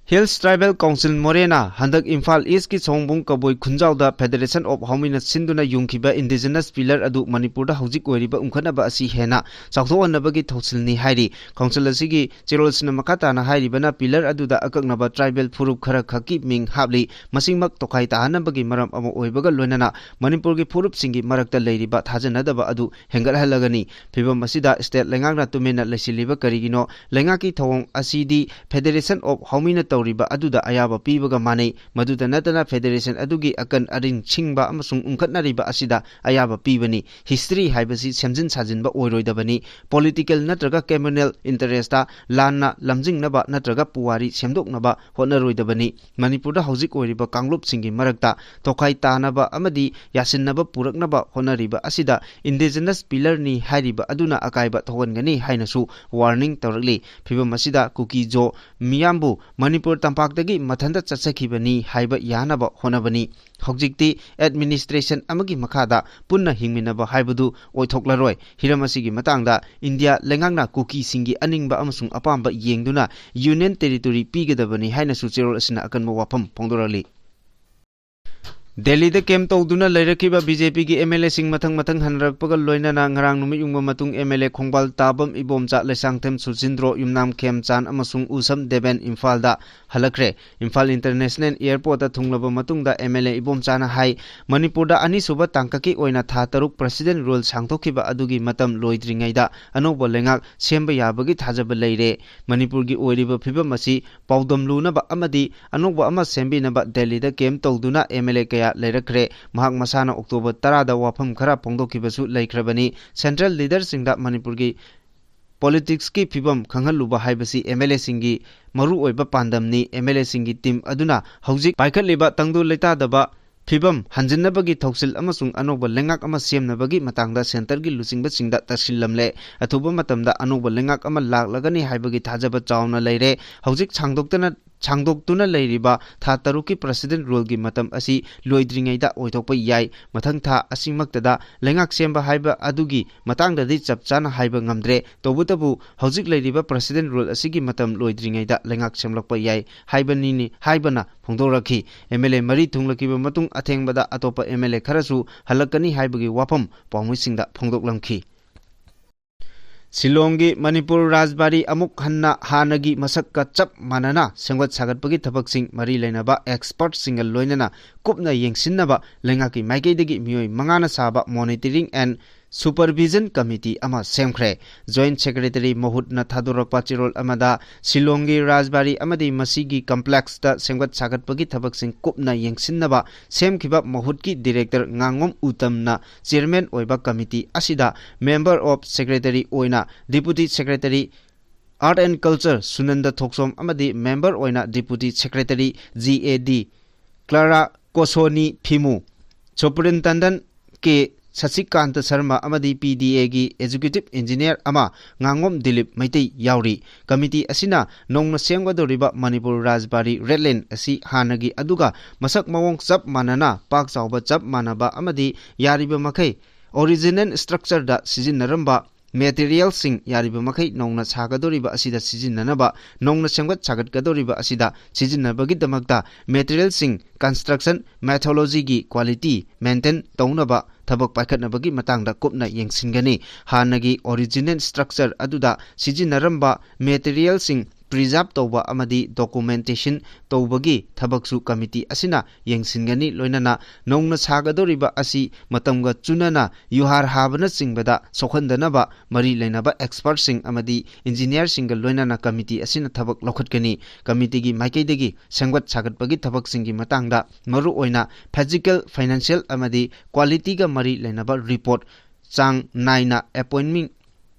Hills Tribal Council ꯃꯣꯔꯦꯅ ꯍꯟꯗꯛ ꯏꯝꯐꯥꯜ Eastꯀꯤ ꯁꯑꯣꯝꯕꯨꯡ ꯀꯕꯣꯏ ꯈꯨꯟꯖꯥꯎꯗ Federation of Howmiꯅ ꯁꯤꯟꯗꯨꯅ ꯌꯨꯡꯈꯤꯕ indigenous pillar ꯑꯗꯨ ꯃꯅꯤꯄꯨꯔꯗ ꯍꯧꯖꯤꯛ ꯑꯣꯏꯔꯤꯕ ꯎꯪꯈꯠꯅꯕ ꯑꯁꯤ ꯍꯦꯟꯅ ꯆꯥꯎꯊꯣꯛꯍꯟꯅꯕꯒꯤ ꯊꯧꯁꯤꯜꯅꯤ ꯍꯥꯏꯔꯤ꯫ Council ꯑꯁꯤꯒꯤ ꯆꯦꯔꯣꯜꯁꯤꯅ ꯃꯈꯥ ꯇꯥꯅ ꯍꯥꯏꯔꯤꯕꯅ, pillar ꯑꯗꯨꯗ ꯑꯀꯛꯅꯕ tribal ꯐꯨꯔꯨꯞ ꯈꯔ ꯈꯛꯀꯤ ꯃꯤꯡ ꯍꯥꯞꯂꯤ꯫ ꯃꯁꯤꯃꯛ ꯇꯣꯈꯥꯏ ꯇꯥꯍꯟꯅꯕꯒꯤ ꯃꯔꯝ ꯑꯃ ꯑꯣꯏꯕꯒ ꯂꯣꯏꯅꯅ ꯃꯅꯤꯄꯨꯔꯒꯤ ꯐꯨꯔꯨꯞꯁꯤꯡꯒꯤ ꯃꯔꯛꯇ ꯂꯩꯔꯤꯕ ꯊꯥꯖꯅꯗꯕ ꯑꯗꯨ ꯍꯦꯟꯒꯠꯍꯜꯂꯒꯅꯤ꯫ ꯐꯤꯚꯝ ꯑꯁꯤꯗ state ꯂꯩꯉꯥꯛꯅ ꯇꯨꯃꯤꯟꯅ ꯂꯩꯁꯤꯜꯂꯤꯕ ꯀꯔꯤꯒꯤꯅꯣ? ꯂꯩꯉꯥꯛꯀꯤ ꯊꯧꯑꯣꯡ ꯑꯁꯤꯗꯤ Federation of Howmiꯅ ꯇꯧꯔꯤꯕ ꯑꯗꯨꯗ ꯑꯌꯥꯕ ꯄꯤꯕꯒ ꯃꯥꯟꯅꯩ꯫ ꯃꯗꯨꯗ ꯅꯠꯇꯅ federation ꯑꯗꯨꯒꯤ ꯑꯀꯟ ꯑꯔꯤꯡ ꯁꯤꯡꯕ ꯑꯃꯁꯨꯡ ꯎꯪꯈꯠꯅꯔꯤꯕ ꯑꯁꯤꯗ ꯑꯌꯥꯕ ꯄꯤꯕꯅꯤ꯫ History ꯍꯥꯏꯕꯁꯤ ꯁꯦꯝꯖꯤꯟ ꯁꯥꯖꯤꯟꯕ ꯑꯣꯏꯔꯣꯏꯗꯕꯅꯤ꯫ Political ꯅꯠꯇ꯭ꯔꯒ communal interest ꯂꯥꯟꯅ ꯂꯝꯖꯤꯡꯅꯕ ꯅꯠꯇ꯭ꯔꯒ ꯄꯨꯋꯥꯔꯤ ꯁꯦꯝꯗꯣꯛꯅꯕ ꯍꯣꯠꯅꯔꯣꯏꯗꯕꯅꯤ꯫ ꯃꯅꯤꯄꯨꯔꯗ ꯍꯧꯖꯤꯛ ꯑꯣꯏꯔꯤꯕ ꯀꯥꯡꯂꯨꯞꯁꯤꯡꯒꯤ ꯃꯔꯛꯇ ꯇꯣꯈꯥꯏ ꯇꯥꯅꯕ ꯑꯃꯗꯤ ꯌꯥꯁꯤꯟꯅꯕ ꯄꯨꯔꯛꯅꯕ ꯍꯣꯠꯅꯔꯤꯕ ꯑꯁꯤꯗ indigenous pillar ꯅꯤ ꯍꯥꯏꯔꯤꯕ ꯑꯗꯨꯅ ꯑꯀꯥꯏꯕ ꯊꯣꯛꯍꯟꯒꯅꯤ ꯍꯥꯏꯅꯁꯨ warning ꯇꯧꯔꯛꯂꯤ꯫ ꯐꯤꯕꯝ ꯑꯁꯤꯗ ꯀꯨꯀꯤ ꯖꯣ ꯃꯤꯌꯥꯝꯕꯨ ꯃꯅꯤꯄꯨꯔ ꯇꯝꯄꯥꯛꯇꯒꯤ ꯃꯊꯟꯇ ꯆꯠꯆꯈꯤꯕꯅꯤ ꯍꯥꯏꯕ ꯌꯥꯅꯕ ꯍꯣꯠꯅꯕꯅꯤ꯫ ꯍꯧꯖꯤꯛꯇꯤ administration ꯑꯃꯒꯤ ꯃꯈꯥꯗ ꯄꯨꯟꯅ ꯍꯤꯡꯃꯤꯟꯅꯕ ꯍꯥꯏꯕꯗꯨ ꯑꯣꯏꯊꯣꯛꯂꯔꯣꯏ꯫ ꯍꯤꯔꯝ ꯑꯁꯤꯒꯤ ꯃꯇꯥꯡꯗ ꯏꯟꯗꯤꯌꯥ ꯂꯩꯉꯥꯛꯅ ꯀꯨꯀꯤꯁꯤꯡꯒꯤ ꯑꯅꯤꯡꯕ ꯑꯃꯁꯨꯡ ꯑꯄꯥꯝꯕ ꯌꯦꯡꯗꯨꯅ Union Territory ꯄꯤꯒꯗꯕꯅꯤ ꯍꯥꯏꯅꯁꯨ ꯆꯦꯔꯣꯜ ꯑꯁꯤꯅ ꯑꯀꯟꯕ ꯋꯥꯐꯝ ꯐꯣꯡꯗꯣꯔꯛꯂꯤ꯫ ꯗꯦꯜꯂꯤꯗ camp ꯇꯧꯗꯨꯅ ꯂꯩꯔꯛꯈꯤꯕ BJP ꯒꯤ MLA ꯁꯤꯡ ꯃꯊꯪ ꯃꯊꯪ ꯍꯟꯅꯔꯛꯄꯒ ꯂꯣꯏꯅꯅ ꯉꯔꯥꯡ ꯅꯨꯃꯤꯠ ꯌꯨꯡꯕ ꯃꯇꯨꯡ MLA ꯈꯣꯡꯕꯥꯜ ꯇꯥꯕꯝ ꯏꯕꯣꯝꯆꯥ, ꯂꯩꯁꯥꯡꯊꯦꯝ ꯁꯨꯁꯤꯟꯗ꯭ꯔꯣ, ꯌꯨꯝꯅꯥꯝ ꯈꯦꯝꯆꯥꯟ ꯑꯃꯁꯨꯡ ꯎꯁꯝ ꯗꯦꯕꯦꯟ ꯏꯝꯐꯥꯜꯗ ꯍꯜꯂꯛꯈ꯭ꯔꯦ꯫ ꯏꯝꯐꯥꯜ International Airport ꯇ ꯊꯨꯡꯂꯕ ꯃꯇꯨꯡꯗ MLA ꯏꯕꯣꯝꯆꯥꯅ ꯍꯥꯏ, ꯃꯅꯤꯄꯨꯔꯗ ꯑꯅꯤꯁꯨꯕ ꯇꯥꯡꯀꯛꯀꯤ ꯑꯣꯏꯅ ꯊꯥ ꯇꯔꯨꯛ President Rule ꯁꯥꯡꯗꯣꯛꯈꯤꯕ ꯑꯗꯨꯒꯤ ꯃꯇꯝ ꯂꯣꯏꯗ꯭ꯔꯤꯉꯩꯗ ꯑꯅꯧꯕ ꯂꯩꯉꯥꯛ ꯁꯦꯝꯕ ꯌꯥꯕꯒꯤ ꯊꯥꯖꯕ ꯂꯩꯔꯦ꯫ ꯃꯅꯤꯄꯨꯔꯒꯤ ꯑꯣꯏꯔꯤꯕ ꯐꯤꯕꯝ ꯑꯁꯤ ꯄꯥꯎꯗꯝꯂꯨꯅꯕ ꯑꯃꯗꯤ ꯑꯅꯧꯕ ꯑꯃ ꯁꯦꯝꯕꯤꯅꯕ ꯗꯦꯜꯂꯤꯗ camp ꯇꯧꯗꯨꯅ MLA ꯀꯌꯥ ꯂꯩꯔꯛꯈ꯭ꯔꯦ꯫ ꯃꯍꯥꯛ ꯃꯁꯥꯅ October ꯇꯔꯥꯗ ꯋꯥꯐꯝ ꯈꯔ ꯐꯣꯡꯗꯣꯛꯈꯤꯕꯁꯨ ꯂꯩꯈ꯭ꯔꯕꯅꯤ꯫ Central leader ꯁꯤꯡꯗ ꯃꯅꯤꯄꯨꯔꯒꯤ politics ꯀꯤ ꯐꯤꯕꯝ ꯈꯪꯍꯜꯂꯨꯕ ꯍꯥꯏꯕꯁꯤ MLA ꯁꯤꯡꯒꯤ ꯃꯔꯨꯑꯣꯏꯕ ꯄꯥꯟꯗꯝꯅꯤ꯫ MLA ꯁꯤꯡꯒꯤ team ꯑꯗꯨꯅ ꯍꯧꯖꯤꯛ ꯄꯥꯏꯈꯠꯂꯤꯕ ꯇꯪꯗꯨ ꯂꯩꯇꯥꯗꯕ ꯐꯤꯕꯝ ꯍꯟꯖꯤꯟꯅꯕꯒꯤ ꯊꯧꯁꯤꯜ ꯑꯃꯁꯨꯡ ꯑꯅꯧꯕ ꯂꯩꯉꯥꯛ ꯑꯃ ꯁꯦꯝꯅꯕꯒꯤ ꯃꯇꯥꯡꯗ centre ꯒꯤ ꯂꯨꯆꯤꯡꯕꯁꯤꯡꯗ ꯇꯛꯁꯤꯜꯂꯝꯂꯦ꯫ ꯑꯊꯨꯕ ꯃꯇꯝꯗ ꯑꯅꯧꯕ ꯂꯩꯉꯥꯛ ꯑꯃ ꯂꯥꯛꯂꯒꯅꯤ ꯍꯥꯏꯕꯒꯤ ꯊꯥꯖꯕ ꯆꯥꯎꯅ ꯂꯩꯔꯦ꯫ ꯍꯧꯖꯤꯛ ꯁꯥꯡꯗꯣꯛꯇꯅ, ꯁꯥꯡꯗꯣꯛꯇꯨꯅ ꯂꯩꯔꯤꯕ ꯊꯥ ꯇꯔꯨꯛꯀꯤ President Rule ꯒꯤ ꯃꯇꯝ ꯑꯁꯤ ꯂꯣꯏꯗ꯭ꯔꯤꯉꯩꯗ ꯑꯣꯏꯊꯣꯛꯄ ꯌꯥꯏ꯫ ꯃꯊꯪ ꯊꯥ ꯑꯁꯤꯃꯛꯇꯗ ꯂꯩꯉꯥꯛ ꯁꯦꯝꯕ ꯍꯥꯏꯕ ꯑꯗꯨꯒꯤ ꯃꯇꯥꯡꯗꯗꯤ ꯆꯞ ꯆꯥꯅ ꯍꯥꯏꯕ ꯉꯝꯗ꯭ꯔꯦ꯫ ꯇꯧꯕꯇꯕꯨ ꯍꯧꯖꯤꯛ ꯂꯩꯔꯤꯕ President Rule ꯑꯁꯤꯒꯤ ꯃꯇꯝ ꯂꯣꯏꯗ꯭ꯔꯤꯉꯩꯗ ꯂꯩꯉꯥꯛ ꯁꯦꯝꯂꯛꯄ ꯌꯥꯏ ꯍꯥꯏꯕꯅꯤꯅꯤ ꯍꯥꯏꯕꯅ ꯐꯣꯡꯗꯣꯔꯛꯈꯤ꯫ MLA ꯃꯔꯤ ꯊꯨꯡꯂꯈꯤꯕ ꯃꯇꯨꯡ ꯑꯊꯦꯡꯕꯗ ꯑꯇꯣꯞꯄ MLA ꯈꯔꯁꯨ ꯍꯜꯂꯛꯀꯅꯤ ꯍꯥꯏꯕꯒꯤ ꯋꯥꯐꯝ ꯄꯥꯎꯃꯤꯁꯤꯡꯗ ꯐꯣꯡꯗꯣꯛꯂꯝꯈꯤ꯫ ꯁꯤꯂꯣꯡꯒꯤ ꯃꯅꯤꯄꯨꯔ ꯔꯥꯖꯕꯥꯔꯤ ꯑꯃꯨꯛ ꯍꯟꯅ ꯍꯥꯟꯅꯒꯤ ꯃꯁꯛꯀ ꯆꯞ ꯃꯥꯟꯅꯅ ꯁꯦꯝꯒꯠ ꯁꯥꯒꯠꯄꯒꯤ ꯊꯕꯛꯁꯤꯡ ꯃꯔꯤ ꯂꯩꯅꯕ expert ꯁꯤꯡꯒ ꯂꯣꯏꯅꯅ ꯀꯨꯞꯅ ꯌꯦꯡꯁꯤꯟꯅꯕ ꯂꯩꯉꯥꯛꯀꯤ ꯃꯥꯏꯀꯩꯗꯒꯤ ꯃꯤꯑꯣꯏ ꯃꯉꯥꯅ ꯁꯥꯕ Monitoring and Supervision Committee ꯑꯃ ꯁꯦꯝꯈ꯭ꯔꯦ꯫ Joint Secretary ꯃꯍꯨꯠꯅ ꯊꯥꯗꯣꯔꯛꯄ ꯆꯦꯔꯣꯜ ꯑꯃꯗ ꯁꯤꯂꯣꯡꯒꯤ ꯔꯥꯖꯕꯥꯔꯤ ꯑꯃꯗꯤ ꯃꯁꯤꯒꯤ complexꯇ ꯁꯦꯝꯒꯠ ꯁꯥꯒꯠꯄꯒꯤ ꯊꯕꯛꯁꯤꯡ ꯀꯨꯞꯅ ꯌꯦꯡꯁꯤꯟꯅꯕ ꯁꯦꯝꯈꯤꯕ ꯃꯍꯨꯠꯀꯤ Director ꯉꯥꯉꯣꯝ ꯎꯇꯝꯅ Chairman ꯑꯣꯏꯕ committee ꯑꯁꯤꯗ member of secretary ꯑꯣꯏꯅ Deputy Secretary Art and Culture ꯁꯨꯅꯟꯗ ꯊꯣꯛꯆꯣꯝ ꯑꯃꯗꯤ member ꯑꯣꯏꯅ Deputy Secretary G A D Clara ꯀꯣꯁꯣꯅꯤ ꯐꯤꯃꯨ, Superintendent ꯀꯦ ꯁꯁꯤꯀꯥꯟꯇ ꯁꯔꯃ ꯑꯃꯗꯤ P D Aꯒꯤ Executive Engineer ꯑꯃ ꯉꯥꯉꯣꯝ ꯗꯤꯂꯤꯞ ꯃꯩꯇꯩ ꯌꯥꯎꯔꯤ꯫ Committee ꯑꯁꯤꯅ ꯅꯧꯅ ꯁꯦꯝꯒꯗꯧꯔꯤꯕ ꯃꯅꯤꯄꯨꯔ ꯔꯥꯖꯕꯥꯔꯤ Red Line ꯑꯁꯤ ꯍꯥꯟꯅꯒꯤ ꯑꯗꯨꯒ ꯃꯁꯛ ꯃꯑꯣꯡ ꯆꯞ ꯃꯥꯟꯅꯅ, ꯄꯥꯛ ꯆꯥꯎꯕ ꯆꯞ ꯃꯥꯟꯅꯕ ꯑꯃꯗꯤ ꯌꯥꯔꯤꯕ ꯃꯈꯩ original structureꯗ ꯁꯤꯖꯤꯟꯅꯔꯝꯕ materialꯁꯤꯡ ꯌꯥꯔꯤꯕ ꯃꯈꯩ ꯅꯧꯅ ꯁꯥꯒꯗꯧꯔꯤꯕ ꯑꯁꯤꯗ ꯁꯤꯖꯤꯟꯅꯅꯕ, ꯅꯧꯅ ꯁꯦꯝꯒꯠ ꯁꯥꯒꯠꯀꯗꯧꯔꯤꯕ ꯑꯁꯤꯗ ꯁꯤꯖꯤꯟꯅꯕꯒꯤꯗꯃꯛꯇ materialꯁꯤꯡ, construction methodologyꯒꯤ quality maintain ꯇꯧꯅꯕ ꯊꯕꯛ ꯄꯥꯏꯈꯠꯅꯕꯒꯤ ꯃꯇꯥꯡꯗ ꯀꯨꯞꯅ ꯌꯦꯡꯁꯤꯟꯒꯅꯤ꯫ ꯍꯥꯟꯅꯒꯤ original structure ꯑꯗꯨꯗ ꯁꯤꯖꯤꯟꯅꯔꯝꯕ materialꯁꯤꯡ preserve ꯇꯧꯕ ꯑꯃꯗꯤ documentation ꯇꯧꯕꯒꯤ ꯊꯕꯛꯁꯨ committee ꯑꯁꯤꯅ ꯌꯦꯡꯁꯤꯟꯒꯅꯤ꯫ ꯂꯣꯏꯅꯅ ꯅꯧꯅ ꯁꯥꯒꯗꯧꯔꯤꯕ ꯑꯁꯤ ꯃꯇꯝꯒ ꯆꯨꯅꯅ ꯌꯨꯍꯥꯔ ꯍꯥꯕꯅꯆꯤꯡꯕꯗ ꯁꯣꯛꯍꯟꯗꯅꯕ ꯃꯔꯤ ꯂꯩꯅꯕ expertꯁꯤꯡ ꯑꯃꯗꯤ engineerꯁꯤꯡꯒ ꯂꯣꯏꯅꯅ committee ꯑꯁꯤꯅ ꯊꯕꯛ ꯂꯧꯈꯠꯀꯅꯤ꯫ Committeeꯒꯤ ꯃꯥꯏꯀꯩꯗꯒꯤ ꯁꯦꯝꯒꯠ ꯁꯥꯒꯠꯄꯒꯤ ꯊꯕꯛꯁꯤꯡꯒꯤ ꯃꯇꯥꯡꯗ ꯃꯔꯨꯑꯣꯏꯅ physical, financial ꯑꯃꯗꯤ qualityꯒ ꯃꯔꯤ ꯂꯩꯅꯕ report ꯆꯥꯡ ꯅꯥꯏꯅ appointment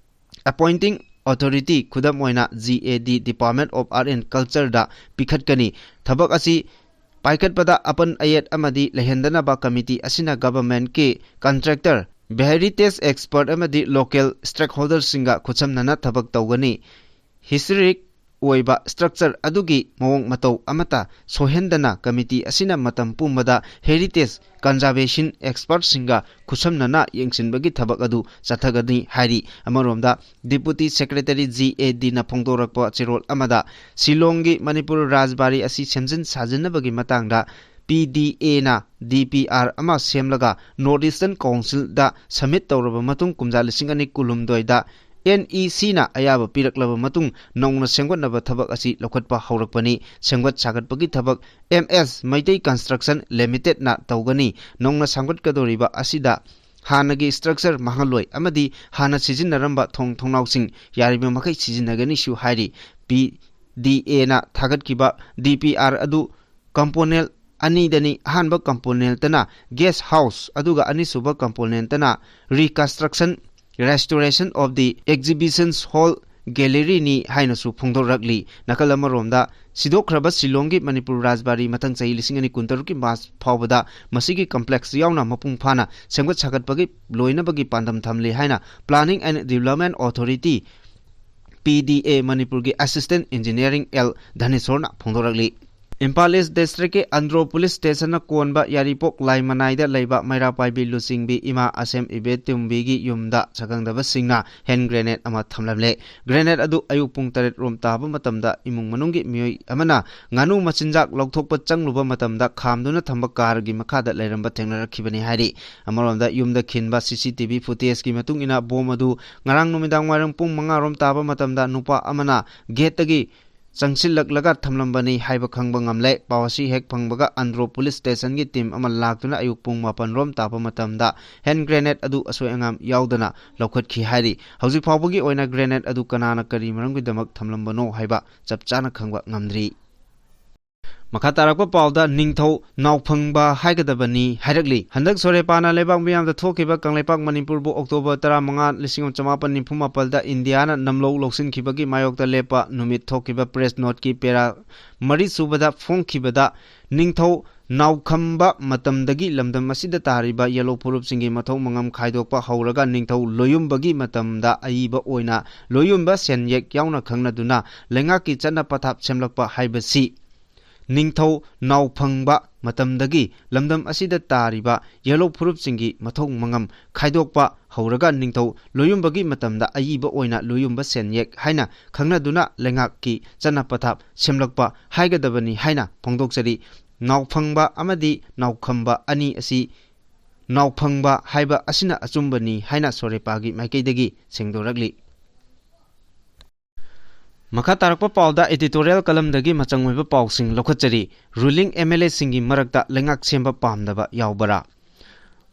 Appointing Authority, ꯈꯨꯗꯝ ꯑꯣꯏꯅ G A D, Department of Art and Cultureꯗ ꯄꯤꯈꯠꯀꯅꯤ꯫ ꯊꯕꯛ ꯑꯁꯤ ꯄꯥꯏꯈꯠꯄꯗ ꯑꯄꯟ ꯑꯌꯦꯠ ꯑꯃꯗꯤ ꯂꯩꯍꯟꯗꯅꯕ committee ꯑꯁꯤꯅ governmentꯀꯤ contractor, heritage expert ꯑꯃꯗꯤ local stakeholderꯁꯤꯡꯒ ꯈꯨꯠꯁꯝꯅꯅ ꯊꯕꯛ ꯇꯧꯒꯅꯤ꯫ Historic ꯑꯣꯏꯕ structure ꯑꯗꯨꯒꯤ ꯃꯑꯣꯡ ꯃꯇꯧ ꯑꯃꯠꯇ ꯁꯣꯏꯍꯟꯗꯅ committee ꯑꯁꯤꯅ ꯃꯇꯝ ꯄꯨꯝꯕꯗ heritage conservation expertꯁꯤꯡꯒ ꯈꯨꯠꯁꯝꯅꯅ ꯌꯦꯡꯁꯤꯟꯕꯒꯤ ꯊꯕꯛ ꯑꯗꯨ ꯆꯠꯊꯒꯅꯤ ꯍꯥꯏꯔꯤ꯫ ꯑꯃꯔꯣꯝꯗ Deputy Secretary G A Dꯅ ꯐꯣꯡꯗꯣꯔꯛꯄ ꯆꯦꯔꯣꯜ ꯑꯃꯗ ꯁꯤꯂꯣꯡꯒꯤ ꯃꯅꯤꯄꯨꯔ ꯔꯥꯖꯕꯥꯔꯤ ꯑꯁꯤ ꯁꯦꯝꯖꯤꯟ ꯁꯥꯖꯤꯟꯅꯕꯒꯤ ꯃꯇꯥꯡꯗ P D Aꯅ D P R ꯑꯃ ꯁꯦꯝꯂꯒ North Eastern Councilꯗ submit ꯇꯧꯔꯕ ꯃꯇꯨꯡ ꯀꯨꯝꯖꯥ ꯂꯤꯁꯤꯡ ꯑꯅꯤ ꯀꯨꯟꯍꯨꯝꯗꯣꯏꯗ ꯑꯦꯟ ꯏ ꯁꯤꯅ ꯑꯌꯥꯕ ꯄꯤꯔꯛꯂꯕ ꯃꯇꯨꯡ ꯅꯧꯅ ꯁꯦꯝꯒꯠꯅꯕ ꯊꯕꯛ ꯑꯁꯤ ꯂꯧꯈꯠꯄ ꯍꯧꯔꯛꯄꯅꯤ꯫ ꯁꯦꯝꯒꯠ ꯁꯥꯒꯠꯄꯒꯤ ꯊꯕꯛ ꯑꯦꯝ ꯑꯦꯁ ꯃꯩꯇꯩ ꯀꯟꯁꯇ꯭ꯔꯛꯁꯟ ꯂꯤꯃꯤꯇꯦꯗꯅ ꯇꯧꯒꯅꯤ꯫ ꯅꯧꯅ ꯁꯦꯝꯒꯠꯀꯗꯧꯔꯤꯕ ꯑꯁꯤꯗ ꯍꯥꯟꯅꯒꯤ ꯁ꯭ꯇ꯭ꯔꯛꯆꯔ ꯃꯥꯡꯍꯜꯂꯣꯏ ꯑꯃꯗꯤ ꯍꯥꯟꯅ ꯁꯤꯖꯤꯟꯅꯔꯝꯕ ꯊꯣꯡ ꯊꯣꯡꯅꯥꯎꯁꯤꯡ ꯌꯥꯔꯤꯕ ꯃꯈꯩ ꯁꯤꯖꯤꯟꯅꯒꯅꯤꯁꯨ ꯍꯥꯏꯔꯤ꯫ ꯄꯤ ꯗꯤ ꯑꯦꯅ ꯊꯥꯒꯠꯈꯤꯕ ꯗꯤ ꯄꯤ ꯑꯥꯔ ꯑꯗꯨ ꯀꯝꯄꯣꯅꯦꯟ ꯑꯅꯤꯗꯅꯤ꯫ ꯑꯍꯥꯟꯕ ꯀꯝꯄꯣꯅꯦꯟꯇꯅ ꯒꯦꯁ ꯍꯥꯎꯁ, ꯑꯗꯨꯒ ꯑꯅꯤꯁꯨꯕ ꯀꯝꯄꯣꯅꯦꯟꯇꯅ Reconstruction, Restoration of the Exhibition Hall Galleryꯅꯤ ꯍꯥꯏꯅꯁꯨ ꯐꯣꯡꯗꯣꯔꯛꯂꯤ꯫ ꯅꯥꯀꯜ ꯑꯃꯔꯣꯝꯗ, ꯁꯤꯗꯣꯛꯈ꯭ꯔꯕ ꯁꯤꯂꯣꯡꯒꯤ ꯃꯅꯤꯄꯨꯔ ꯔꯥꯖꯕꯥꯔꯤ ꯃꯊꯪ ꯆꯍꯤ ꯂꯤꯁꯤꯡ ꯑꯅꯤ ꯀꯨꯟꯇꯔꯨꯛꯀꯤ ꯃꯥꯔꯆ ꯐꯥꯎꯕꯗ ꯃꯁꯤꯒꯤ ꯀꯝꯄ꯭ꯂꯦꯛꯁ ꯌꯥꯎꯅ ꯃꯄꯨꯡ ꯐꯥꯅ ꯁꯦꯝꯒꯠ ꯁꯥꯒꯠꯄꯒꯤ ꯂꯣꯏꯅꯕꯒꯤ ꯄꯥꯟꯗꯝ ꯊꯝꯂꯤ ꯍꯥꯏꯅ Planning and Development Authority, ꯄꯤ ꯗꯤ ꯑꯦ, ꯃꯅꯤꯄꯨꯔꯒꯤ ꯑꯦꯁꯤꯁꯇꯦꯟ ꯏꯟꯖꯤꯅꯤꯌꯥꯔꯤꯡ ꯑꯦꯜ ꯙꯅꯦꯁꯣꯔꯅ ꯐꯣꯡꯗꯣꯔꯛꯂꯤ꯫ ꯏꯝꯐꯥꯜ ꯏꯁ ꯗꯤꯁꯇ꯭ꯔꯤꯛꯀꯤ ꯑꯟꯗ꯭ꯔꯣ ꯄꯨꯂꯤꯁ ꯁ꯭ꯇꯦꯁꯟꯅ ꯀꯣꯟꯕ ꯌꯥꯏꯔꯤꯄꯣꯛ ꯂꯥꯏꯃꯅꯥꯏꯗ ꯂꯩꯕ ꯃꯩꯔꯥ ꯄꯥꯏꯕꯤ ꯂꯨꯆꯤꯡꯕꯤ ꯏꯃꯥ ꯑꯁꯦꯝ ꯏꯕꯦꯇꯣꯝꯕꯤꯒꯤ ꯌꯨꯝꯗ ꯁꯛꯈꯪꯗꯕꯁꯤꯡꯅ ꯍꯦꯟ ꯒ꯭ꯔꯦꯅꯦꯗ ꯑꯃ ꯊꯝꯂꯝꯂꯦ꯫ ꯒ꯭ꯔꯦꯅꯦꯗ ꯑꯗꯨ ꯑꯌꯨꯛ ꯄꯨꯡ ꯇꯔꯦꯠ ꯔꯣꯝ ꯇꯥꯕ ꯃꯇꯝꯗ ꯏꯃꯨꯡ ꯃꯅꯨꯡꯒꯤ ꯃꯤꯑꯣꯏ ꯑꯃꯅ ꯉꯥꯅꯨ ꯃꯆꯤꯟꯖꯥꯛ ꯂꯧꯊꯣꯛꯄ ꯆꯪꯂꯨꯕ ꯃꯇꯝꯗ ꯈꯥꯝꯗꯨꯅ ꯊꯝꯕ ꯀꯥꯔꯒꯤ ꯃꯈꯥꯗ ꯂꯩꯔꯝꯕ ꯊꯦꯡꯅꯔꯛꯈꯤꯕꯅꯤ ꯍꯥꯏꯔꯤ꯫ ꯑꯃꯔꯣꯝꯗ, ꯌꯨꯝꯗ ꯈꯤꯟꯕ ꯁꯤ ꯁꯤ ꯇꯤ ꯚꯤ ꯐꯨꯇꯦꯖꯀꯤ ꯃꯇꯨꯡ ꯏꯟꯅ, ꯕꯣꯝ ꯑꯗꯨ ꯉꯔꯥꯡ ꯅꯨꯃꯤꯗꯥꯡ ꯋꯥꯏꯔꯝ ꯄꯨꯡ ꯃꯉꯥ ꯔꯣꯝ ꯇꯥꯕ ꯃꯇꯝꯗ ꯅꯨꯄꯥ ꯑꯃꯅ ꯒꯦꯠꯇꯒꯤ ꯆꯪꯁꯤꯜꯂꯛꯂꯒ ꯊꯝꯂꯝꯕꯅꯤ ꯍꯥꯏꯕ ꯈꯪꯕ ꯉꯝꯂꯦ꯫ ꯄꯥꯎ ꯑꯁꯤ ꯍꯦꯛ ꯐꯪꯕꯒ ꯑꯟꯗ꯭ꯔꯣ ꯄꯨꯂꯤꯁ ꯁ꯭ꯇꯦꯁꯟꯒꯤ ꯇꯤꯝ ꯑꯃ ꯂꯥꯛꯇꯨꯅ ꯑꯌꯨꯛ ꯄꯨꯡ ꯃꯥꯄꯟ ꯔꯣꯝ ꯇꯥꯕ ꯃꯇꯝꯗ ꯍꯦꯟ ꯒ꯭ꯔꯦꯅꯦꯗ ꯑꯗꯨ ꯑꯁꯣꯏ ꯑꯉꯥꯝ ꯌꯥꯎꯗꯅ ꯂꯧꯈꯠꯈꯤ ꯍꯥꯏꯔꯤ꯫ ꯍꯧꯖꯤꯛ ꯐꯥꯎꯕꯒꯤ ꯑꯣꯏꯅ ꯒ꯭ꯔꯦꯅꯦꯗ ꯑꯗꯨ ꯀꯅꯥꯅ ꯀꯔꯤ ꯃꯔꯝꯒꯤꯗꯃꯛ ꯊꯝꯂꯝꯕꯅꯣ ꯍꯥꯏꯕ ꯆꯞ ꯆꯥꯅ ꯈꯪꯕ ꯉꯝꯗ꯭ꯔꯤ꯫ ꯃꯈꯥ ꯇꯥꯔꯛꯄ ꯄꯥꯎꯗ ꯅꯤꯡꯊꯧ ꯅꯥꯎꯐꯪꯕ ꯍꯥꯏꯒꯗꯕꯅꯤ ꯍꯥꯏꯔꯛꯂꯤ꯫ ꯍꯟꯗꯛ ꯁꯣꯔꯦꯄꯥꯅ ꯂꯩꯕꯥꯛ ꯃꯤꯌꯥꯝꯗ ꯊꯣꯛꯈꯤꯕ ꯀꯪꯂꯩꯄꯥꯛ ꯃꯅꯤꯄꯨꯔꯕꯨ ꯑꯣꯛꯇꯣꯕꯔ ꯇꯔꯥꯃꯉꯥ, ꯂꯤꯁꯤꯡ ꯑꯃ ꯆꯃꯥꯄꯟ ꯅꯤꯐꯨ ꯃꯥꯄꯜꯗ ꯏꯟꯗꯤꯌꯥꯅ ꯅꯝꯂꯧ ꯂꯧꯁꯤꯟꯈꯤꯕꯒꯤ ꯃꯥꯌꯣꯛꯇ ꯂꯦꯞꯄ ꯅꯨꯃꯤꯠ ꯊꯣꯛꯈꯤꯕ ꯄ꯭ꯔꯦꯁ ꯅꯣꯠꯀꯤ ꯄꯦꯔꯥ ꯃꯔꯤꯁꯨꯕꯗ ꯐꯣꯡꯈꯤꯕꯗ, ꯅꯤꯡꯊꯧ ꯅꯥꯎꯈꯝꯕ ꯃꯇꯝꯗꯒꯤ ꯂꯝꯗꯝ ꯑꯁꯤꯗ ꯇꯥꯔꯤꯕ ꯌꯦꯜꯍꯧ ꯐꯨꯔꯨꯞꯁꯤꯡꯒꯤ ꯃꯊꯧ ꯃꯉꯝ ꯈꯥꯏꯗꯣꯛꯄ ꯍꯧꯔꯒ ꯅꯤꯡꯊꯧ ꯂꯣꯌꯨꯝꯕꯒꯤ ꯃꯇꯝꯗ ꯑꯏꯕ ꯑꯣꯏꯅ ꯂꯣꯌꯨꯝꯕ ꯁꯦꯟꯌꯦꯛ ꯌꯥꯎꯅ ꯈꯪꯅꯗꯨꯅ ꯂꯩꯉꯥꯛꯀꯤ ꯆꯠꯅ ꯄꯊꯥꯞ ꯁꯦꯝꯂꯛꯄ ꯍꯥꯏꯕꯁꯤ ꯅꯤꯡꯊꯧ ꯅꯥꯎꯐꯪꯕ ꯃꯇꯝꯗꯒꯤ ꯂꯝꯗꯝ ꯑꯁꯤꯗ ꯇꯥꯔꯤꯕ ꯌꯦꯜꯍꯧ ꯐꯨꯔꯨꯞꯁꯤꯡꯒꯤ ꯃꯊꯧ ꯃꯉꯝ ꯈꯥꯏꯗꯣꯛꯄ ꯍꯧꯔꯒ ꯅꯤꯡꯊꯧ ꯂꯣꯌꯨꯝꯕꯒꯤ ꯃꯇꯝꯗ ꯑꯏꯕ ꯑꯣꯏꯅ ꯂꯣꯌꯨꯝꯕ ꯁꯦꯟꯌꯦꯛ ꯍꯥꯏꯅ ꯈꯪꯅꯗꯨꯅ ꯂꯩꯉꯥꯛꯀꯤ ꯆꯠꯅ ꯄꯊꯥꯞ ꯁꯦꯝꯂꯛꯄ ꯍꯥꯏꯒꯗꯕꯅꯤ ꯍꯥꯏꯅ ꯐꯣꯡꯗꯣꯛꯆꯔꯤ꯫ ꯅꯥꯎꯐꯪꯕ ꯑꯃꯗꯤ ꯅꯥꯎꯈꯝꯕ ꯑꯅꯤ ꯑꯁꯤ ꯅꯥꯎꯐꯪꯕ ꯍꯥꯏꯕ ꯑꯁꯤꯅ ꯑꯆꯨꯝꯕꯅꯤ ꯍꯥꯏꯅ ꯁꯣꯔꯦꯄꯥꯒꯤ ꯃꯥꯏꯀꯩꯗꯒꯤ ꯁꯦꯡꯗꯣꯔꯛꯂꯤ꯫ ꯃꯈꯥ ꯇꯥꯔꯛꯄ ꯄꯥꯎꯗ editorial columnꯗꯒꯤ ꯃꯆꯪ ꯑꯣꯏꯕ ꯄꯥꯎꯁꯤꯡ ꯂꯧꯈꯠꯆꯔꯤ꯫ Ruling MLAꯁꯤꯡꯒꯤ ꯃꯔꯛꯇ ꯂꯩꯉꯥꯛ ꯁꯦꯝꯕ ꯄꯥꯝꯗꯕ ꯌꯥꯎꯕꯔꯥ?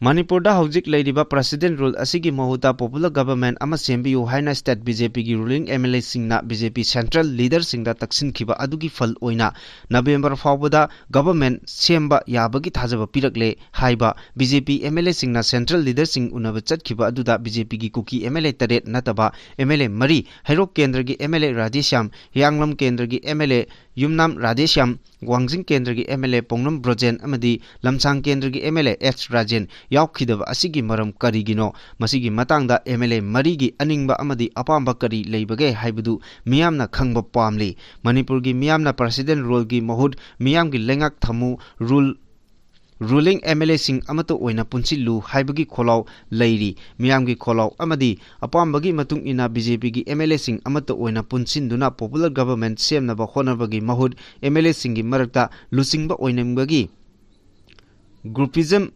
ꯃꯅꯤꯄꯨꯔꯗ ꯍꯧꯖꯤꯛ ꯂꯩꯔꯤꯕ President Rule ꯑꯁꯤꯒꯤ ꯃꯍꯨꯠꯇ popular government ꯑꯃ ꯁꯦꯝꯕꯤꯌꯨ ꯍꯥꯏꯅ state BJPꯒꯤ ruling MLAꯁꯤꯡꯅ BJP central leaderꯁꯤꯡꯗ ꯇꯛꯁꯤꯟꯈꯤꯕ ꯑꯗꯨꯒꯤ ꯐꯜ ꯑꯣꯏꯅ ꯅꯕꯦꯝꯕꯔ ꯐꯥꯎꯕꯗ government ꯁꯦꯝꯕ ꯌꯥꯕꯒꯤ ꯊꯥꯖꯕ ꯄꯤꯔꯛꯂꯦ ꯍꯥꯏꯕ BJP MLAꯁꯤꯡꯅ central leaderꯁꯤꯡ ꯎꯅꯕ ꯆꯠꯈꯤꯕ ꯑꯗꯨꯗ BJPꯒꯤ ꯀꯨꯀꯤ MLA ꯇꯔꯦꯠ ꯅꯠꯇꯕ MLA ꯃꯔꯤ, ꯍꯩꯔꯣꯛ ꯀꯦꯟꯗ꯭ꯔꯒꯤ MLA ꯔꯥꯙꯦꯁ꯭ꯌꯥꯝ, ꯍꯤꯌꯥꯡꯂꯝ ꯀꯦꯟꯗ꯭ꯔꯒꯤ MLA ꯌꯨꯝꯅꯥꯝ ꯔꯥꯙꯦꯁ꯭ꯌꯥꯝ, ꯋꯥꯡꯖꯤꯡ ꯀꯦꯟꯗ꯭ꯔꯒꯤ MLA ꯄꯣꯡꯅꯝ ꯕ꯭ꯔꯣꯖꯦꯟ ꯑꯃꯗꯤ ꯂꯝꯁꯥꯡ ꯀꯦꯟꯗ꯭ꯔꯒꯤ MLA ꯑꯦꯁ ꯔꯥꯖꯦꯟ ꯌꯥꯎꯈꯤꯗꯕ ꯑꯁꯤꯒꯤ ꯃꯔꯝ ꯀꯔꯤꯒꯤꯅꯣ? ꯃꯁꯤꯒꯤ ꯃꯇꯥꯡꯗ MLA ꯃꯔꯤꯒꯤ ꯑꯅꯤꯡꯕ ꯑꯃꯗꯤ ꯑꯄꯥꯝꯕ ꯀꯔꯤ ꯂꯩꯕꯒꯦ ꯍꯥꯏꯕꯗꯨ ꯃꯤꯌꯥꯝꯅ ꯈꯪꯕ ꯄꯥꯝꯂꯤ꯫ ꯃꯅꯤꯄꯨꯔꯒꯤ ꯃꯤꯌꯥꯝꯅ President Ruleꯒꯤ ꯃꯍꯨꯠ ꯃꯤꯌꯥꯝꯒꯤ ꯂꯩꯉꯥꯛ ꯊꯝꯃꯨ, rule, ruling MLAꯁꯤꯡ ꯑꯃꯠꯇ ꯑꯣꯏꯅ ꯄꯨꯟꯁꯤꯜꯂꯨ ꯍꯥꯏꯕꯒꯤ ꯈꯣꯜꯂꯥꯎ ꯂꯩꯔꯤ꯫ ꯃꯤꯌꯥꯝꯒꯤ ꯈꯣꯜꯂꯥꯎ ꯑꯃꯗꯤ ꯑꯄꯥꯝꯕꯒꯤ ꯃꯇꯨꯡ ꯏꯟꯅ BJPꯒꯤ MLAꯁꯤꯡ ꯑꯃꯠꯇ ꯑꯣꯏꯅ ꯄꯨꯟꯁꯤꯟꯗꯨꯅ popular government ꯁꯦꯝꯅꯕ ꯍꯣꯠꯅꯕꯒꯤ ꯃꯍꯨꯠ MLAꯁꯤꯡꯒꯤ ꯃꯔꯛꯇ ꯂꯨꯆꯤꯡꯕ ꯑꯣꯏꯅꯤꯡꯕꯒꯤ groupism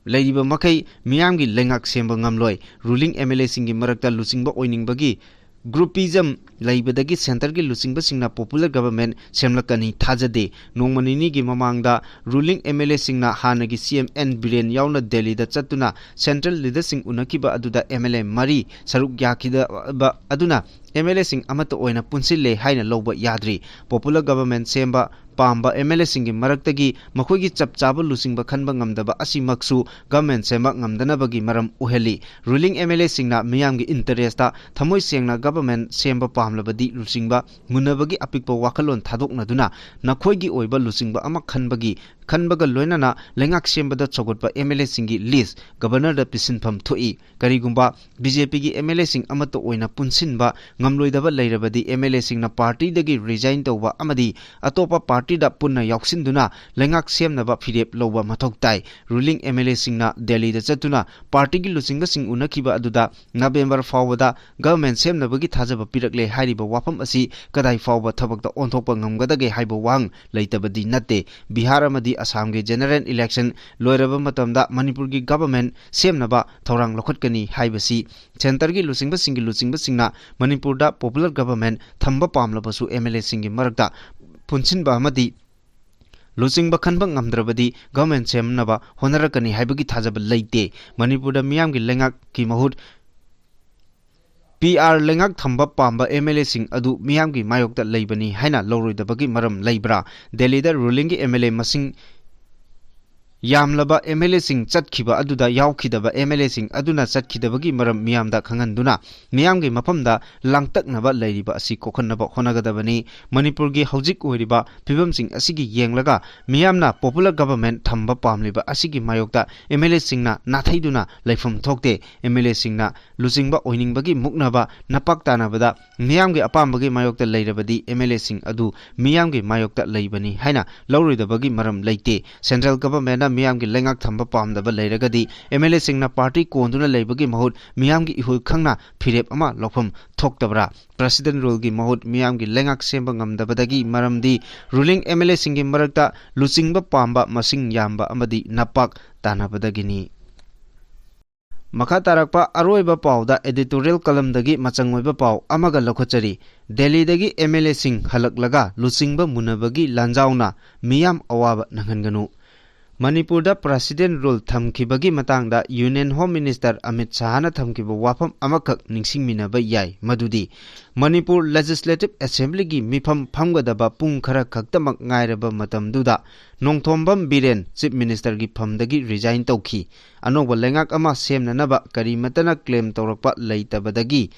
ꯂꯩꯔꯤꯕ ꯃꯈꯩ ꯃꯤꯌꯥꯝꯒꯤ ꯂꯩꯉꯥꯛ ꯁꯦꯝꯕ ꯉꯝꯂꯣꯏ꯫ Ruling MLAꯁꯤꯡꯒꯤ ꯃꯔꯛꯇ ꯂꯨꯆꯤꯡꯕ ꯑꯣꯏꯅꯤꯡꯕꯒꯤ groupism ꯂꯩꯕꯗꯒꯤ centreꯒꯤ ꯂꯨꯆꯤꯡꯕꯁꯤꯡꯅ popular government ꯁꯦꯝꯂꯛꯀꯅꯤ ꯊꯥꯖꯗꯦ꯫ ꯅꯣꯡꯃ ꯅꯤꯅꯤꯒꯤ ꯃꯃꯥꯡꯗ ruling MLAꯁꯤꯡꯅ ꯍꯥꯟꯅꯒꯤ CM N ꯕꯤꯔꯦꯟ ꯌꯥꯎꯅ ꯗꯦꯜꯂꯤꯗ ꯆꯠꯇꯨꯅ central leaderꯁꯤꯡ ꯎꯅꯈꯤꯕ ꯑꯗꯨꯗ MLA ꯃꯔꯤ ꯁꯔꯨꯛ ꯌꯥꯈꯤꯗꯕ ꯑꯗꯨꯅ MLAꯁꯤꯡ ꯑꯃꯠꯇ ꯑꯣꯏꯅ ꯄꯨꯟꯁꯤꯜꯂꯦ ꯍꯥꯏꯅ ꯂꯧꯕ ꯌꯥꯗ꯭ꯔꯤ꯫ Popular government ꯁꯦꯝꯕ ꯄꯥꯝꯕ MLAꯁꯤꯡꯒꯤ ꯃꯔꯛꯇꯒꯤ ꯃꯈꯣꯏꯒꯤ ꯆꯞ ꯆꯥꯕ ꯂꯨꯆꯤꯡꯕ ꯈꯟꯕ ꯉꯝꯗꯕ ꯑꯁꯤꯃꯛꯁꯨ government ꯁꯦꯝꯕ ꯉꯝꯗꯅꯕꯒꯤ ꯃꯔꯝ ꯑꯣꯏꯍꯜꯂꯤ꯫ Ruling MLAꯁꯤꯡꯅ ꯃꯤꯌꯥꯝꯒꯤ interestꯇ ꯊꯃꯣꯏ ꯁꯦꯡꯅ government ꯁꯦꯝꯕ ꯄꯥꯝꯂꯕꯗꯤ ꯂꯨꯆꯤꯡꯕ ꯃꯨꯟꯅꯕꯒꯤ ꯑꯄꯤꯛꯄ ꯋꯥꯈꯜꯂꯣꯟ ꯊꯥꯗꯣꯛꯅꯗꯨꯅ ꯅꯈꯣꯏꯒꯤ ꯑꯣꯏꯕ ꯂꯨꯆꯤꯡꯕ ꯑꯃ ꯈꯟꯕꯒꯤ, ꯈꯟꯕꯒ ꯂꯣꯏꯅꯅ ꯂꯩꯉꯥꯛ ꯁꯦꯝꯕꯗ ꯁꯧꯒꯠꯄ MLAꯁꯤꯡꯒꯤ list governorꯗ ꯄꯤꯁꯤꯟꯐꯝ ꯊꯣꯛꯏ꯫ ꯀꯔꯤꯒꯨꯝꯕ BJPꯒꯤ MLAꯁꯤꯡ ꯑꯃꯠꯇ ꯑꯣꯏꯅ ꯄꯨꯟꯁꯤꯟꯕ ꯉꯝꯂꯣꯏꯗꯕ ꯂꯩꯔꯕꯗꯤ MLAꯁꯤꯡꯅ partyꯗꯒꯤ resign ꯇꯧꯕ ꯑꯃꯗꯤ ꯑꯇꯣꯞꯄ partyꯗ ꯄꯨꯟꯅ ꯌꯥꯎꯁꯤꯟꯗꯨꯅ ꯂꯩꯉꯥꯛ ꯁꯦꯝꯅꯕ ꯐꯤꯔꯦꯞ ꯂꯧꯕ ꯃꯊꯧ ꯇꯥꯏ꯫ Ruling MLAꯁꯤꯡꯅ ꯗꯦꯜꯂꯤꯗ ꯆꯠꯇꯨꯅ partyꯒꯤ ꯂꯨꯆꯤꯡꯕꯁꯤꯡ ꯎꯅꯈꯤꯕ ꯑꯗꯨꯗ ꯅꯕꯦꯝꯕꯔ ꯐꯥꯎꯕꯗ government ꯁꯦꯝꯅꯕꯒꯤ ꯊꯥꯖꯕ ꯄꯤꯔꯛꯂꯦ ꯍꯥꯏꯔꯤꯕ ꯋꯥꯐꯝ ꯑꯁꯤ ꯀꯗꯥꯏ ꯐꯥꯎꯕ ꯊꯕꯛꯇ ꯑꯣꯟꯊꯣꯛꯄ ꯉꯝꯒꯗꯒꯦ ꯍꯥꯏꯕ ꯋꯥꯍꯪ ꯂꯩꯇꯕꯗꯤ ꯅꯠꯇꯦ꯫ ꯕꯤꯍꯥꯔ ꯑꯃꯗꯤ ꯑꯁꯥꯝꯒꯤ general election ꯂꯣꯏꯔꯕ ꯃꯇꯝꯗ ꯃꯅꯤꯄꯨꯔꯒꯤ government ꯁꯦꯝꯅꯕ ꯊꯧꯔꯥꯡ ꯂꯧꯈꯠꯀꯅꯤ ꯍꯥꯏꯕꯁꯤ ꯁꯦꯟꯇꯔꯒꯤ ꯂꯨꯆꯤꯡꯕꯁꯤꯡꯒꯤ ꯂꯨꯆꯤꯡꯕꯁꯤꯡꯅ ꯃꯅꯤꯄꯨꯔꯗ popular government ꯊꯝꯕ ꯄꯥꯝꯂꯕꯁꯨ MLAꯁꯤꯡꯒꯤ ꯃꯔꯛꯇ ꯄꯨꯟꯁꯤꯟꯕ ꯑꯃꯗꯤ ꯂꯨꯆꯤꯡꯕ ꯈꯟꯕ ꯉꯝꯗ꯭ꯔꯕꯗꯤ government ꯁꯦꯝꯅꯕ ꯍꯣꯠꯅꯔꯛꯀꯅꯤ ꯍꯥꯏꯕꯒꯤ ꯊꯥꯖꯕ ꯂꯩꯇꯦ꯫ ꯃꯅꯤꯄꯨꯔꯗ ꯃꯤꯌꯥꯝꯒꯤ ꯂꯩꯉꯥꯛꯀꯤ ꯃꯍꯨꯠ PR ꯂꯩꯉꯥꯛ ꯊꯝꯕ ꯄꯥꯝꯕ MLAꯁꯤꯡ ꯑꯗꯨ ꯃꯤꯌꯥꯝꯒꯤ ꯃꯥꯌꯣꯛꯇ ꯂꯩꯕꯅꯤ ꯍꯥꯏꯅ ꯂꯧꯔꯣꯏꯗꯕꯒꯤ ꯃꯔꯝ ꯂꯩꯕ꯭ꯔꯥ? ꯗꯦꯜꯂꯤꯗ rulingꯒꯤ MLA ꯃꯁꯤꯡ ꯌꯥꯝꯂꯕ MLAꯁꯤꯡ ꯆꯠꯈꯤꯕ ꯑꯗꯨꯗ ꯌꯥꯎꯈꯤꯗꯕ MLAꯁꯤꯡ ꯑꯗꯨꯅ ꯆꯠꯈꯤꯗꯕꯒꯤ ꯃꯔꯝ ꯃꯤꯌꯥꯝꯗ ꯈꯪꯍꯟꯗꯨꯅ ꯃꯤꯌꯥꯝꯒꯤ ꯃꯐꯝꯗ ꯂꯥꯡꯇꯛꯅꯕ ꯂꯩꯔꯤꯕ ꯑꯁꯤ ꯀꯣꯛꯍꯟꯅꯕ ꯍꯣꯠꯅꯒꯗꯕꯅꯤ꯫ ꯃꯅꯤꯄꯨꯔꯒꯤ ꯍꯧꯖꯤꯛ ꯑꯣꯏꯔꯤꯕ ꯐꯤꯕꯝꯁꯤꯡ ꯑꯁꯤꯒꯤ ꯌꯦꯡꯂꯒ ꯃꯤꯌꯥꯝꯅ popular government ꯊꯝꯕ ꯄꯥꯝꯂꯤꯕ ꯑꯁꯤꯒꯤ ꯃꯥꯌꯣꯛꯇ MLAꯁꯤꯡꯅ ꯅꯥꯊꯩꯗꯨꯅ ꯂꯩꯐꯝ ꯊꯣꯛꯇꯦ꯫ MLAꯁꯤꯡꯅ ꯂꯨꯆꯤꯡꯕ ꯑꯣꯏꯅꯤꯡꯕꯒꯤ ꯃꯨꯛꯅꯕ ꯅꯄꯥꯛ ꯇꯥꯅꯕꯗ ꯃꯤꯌꯥꯝꯒꯤ ꯑꯄꯥꯝꯕꯒꯤ ꯃꯥꯌꯣꯛꯇ ꯂꯩꯔꯕꯗꯤ MLAꯁꯤꯡ ꯑꯗꯨ ꯃꯤꯌꯥꯝꯒꯤ ꯃꯥꯌꯣꯛꯇ ꯂꯩꯕꯅꯤ ꯍꯥꯏꯅ ꯂꯧꯔꯣꯏꯗꯕꯒꯤ ꯃꯔꯝ ꯂꯩꯇꯦ꯫ Central governmentꯅ ꯃꯤꯌꯥꯝꯒꯤ ꯂꯩꯉꯥꯛ ꯊꯝꯕ ꯄꯥꯝꯗꯕ ꯂꯩꯔꯒꯗꯤ MLAꯁꯤꯡꯅ party ꯀꯣꯟꯗꯨꯅ ꯂꯩꯕꯒꯤ ꯃꯍꯨꯠ ꯃꯤꯌꯥꯝꯒꯤ ꯏꯍꯨꯜ ꯈꯪꯅ ꯐꯤꯔꯦꯞ ꯑꯃ ꯂꯧꯐꯝ ꯊꯣꯛꯇꯕ꯭ꯔꯥ? President ruleꯒꯤ ꯃꯍꯨꯠ ꯃꯤꯌꯥꯝꯒꯤ ꯂꯩꯉꯥꯛ ꯁꯦꯝꯕ ꯉꯝꯗꯕꯗꯒꯤ ꯃꯔꯝꯗꯤ ruling MLAꯁꯤꯡꯒꯤ ꯃꯔꯛꯇ ꯂꯨꯆꯤꯡꯕ ꯄꯥꯝꯕ ꯃꯁꯤꯡ ꯌꯥꯝꯕ ꯑꯃꯗꯤ ꯅꯄꯥꯛ ꯇꯥꯅꯕꯗꯒꯤꯅꯤ꯫ ꯃꯈꯥ ꯇꯥꯔꯛꯄ ꯑꯔꯣꯏꯕ ꯄꯥꯎꯗ editorial columnꯗꯒꯤ ꯃꯆꯪ ꯑꯣꯏꯕ ꯄꯥꯎ ꯑꯃꯒ ꯂꯧꯈꯠꯆꯔꯤ꯫ ꯗꯦꯜꯂꯤꯗꯒꯤ MLAꯁꯤꯡ ꯍꯜꯂꯛꯂꯒ ꯂꯨꯆꯤꯡꯕ ꯃꯨꯟꯅꯕꯒꯤ ꯂꯥꯟꯖꯥꯎꯅ ꯃꯤꯌꯥꯝ ꯑꯋꯥꯕ ꯅꯪꯍꯟꯒꯅꯨ꯫ ꯃꯅꯤꯄꯨꯔꯗ President rule ꯊꯝꯈꯤꯕꯒꯤ ꯃꯇꯥꯡꯗ Union Home Minister ꯑꯃꯤꯠ ꯁꯥꯍꯅ ꯊꯝꯈꯤꯕ ꯋꯥꯐꯝ ꯑꯃꯈꯛ ꯅꯤꯡꯁꯤꯡꯃꯤꯟꯅꯕ ꯌꯥꯏ, ꯃꯗꯨꯗꯤ ꯃꯅꯤꯄꯨꯔ Legislative Assemblyꯒꯤ ꯃꯤꯐꯝ ꯐꯝꯒꯗꯕ ꯄꯨꯡ ꯈꯔ ꯈꯛꯇꯃꯛ ꯉꯥꯏꯔꯕ ꯃꯇꯝꯗꯨꯗ ꯅꯣꯡꯊꯣꯝꯕꯝ ꯕꯤꯔꯦꯟ Chief Ministerꯒꯤ ꯐꯝꯗꯒꯤ resign ꯇꯧꯈꯤ꯫ ꯑꯅꯧꯕ ꯂꯩꯉꯥꯛ ꯑꯃ ꯁꯦꯝꯅꯅꯕ ꯀꯔꯤꯃꯠꯇꯅ claim ꯇꯧꯔꯛꯄ ꯂꯩꯇꯕꯗꯒꯤ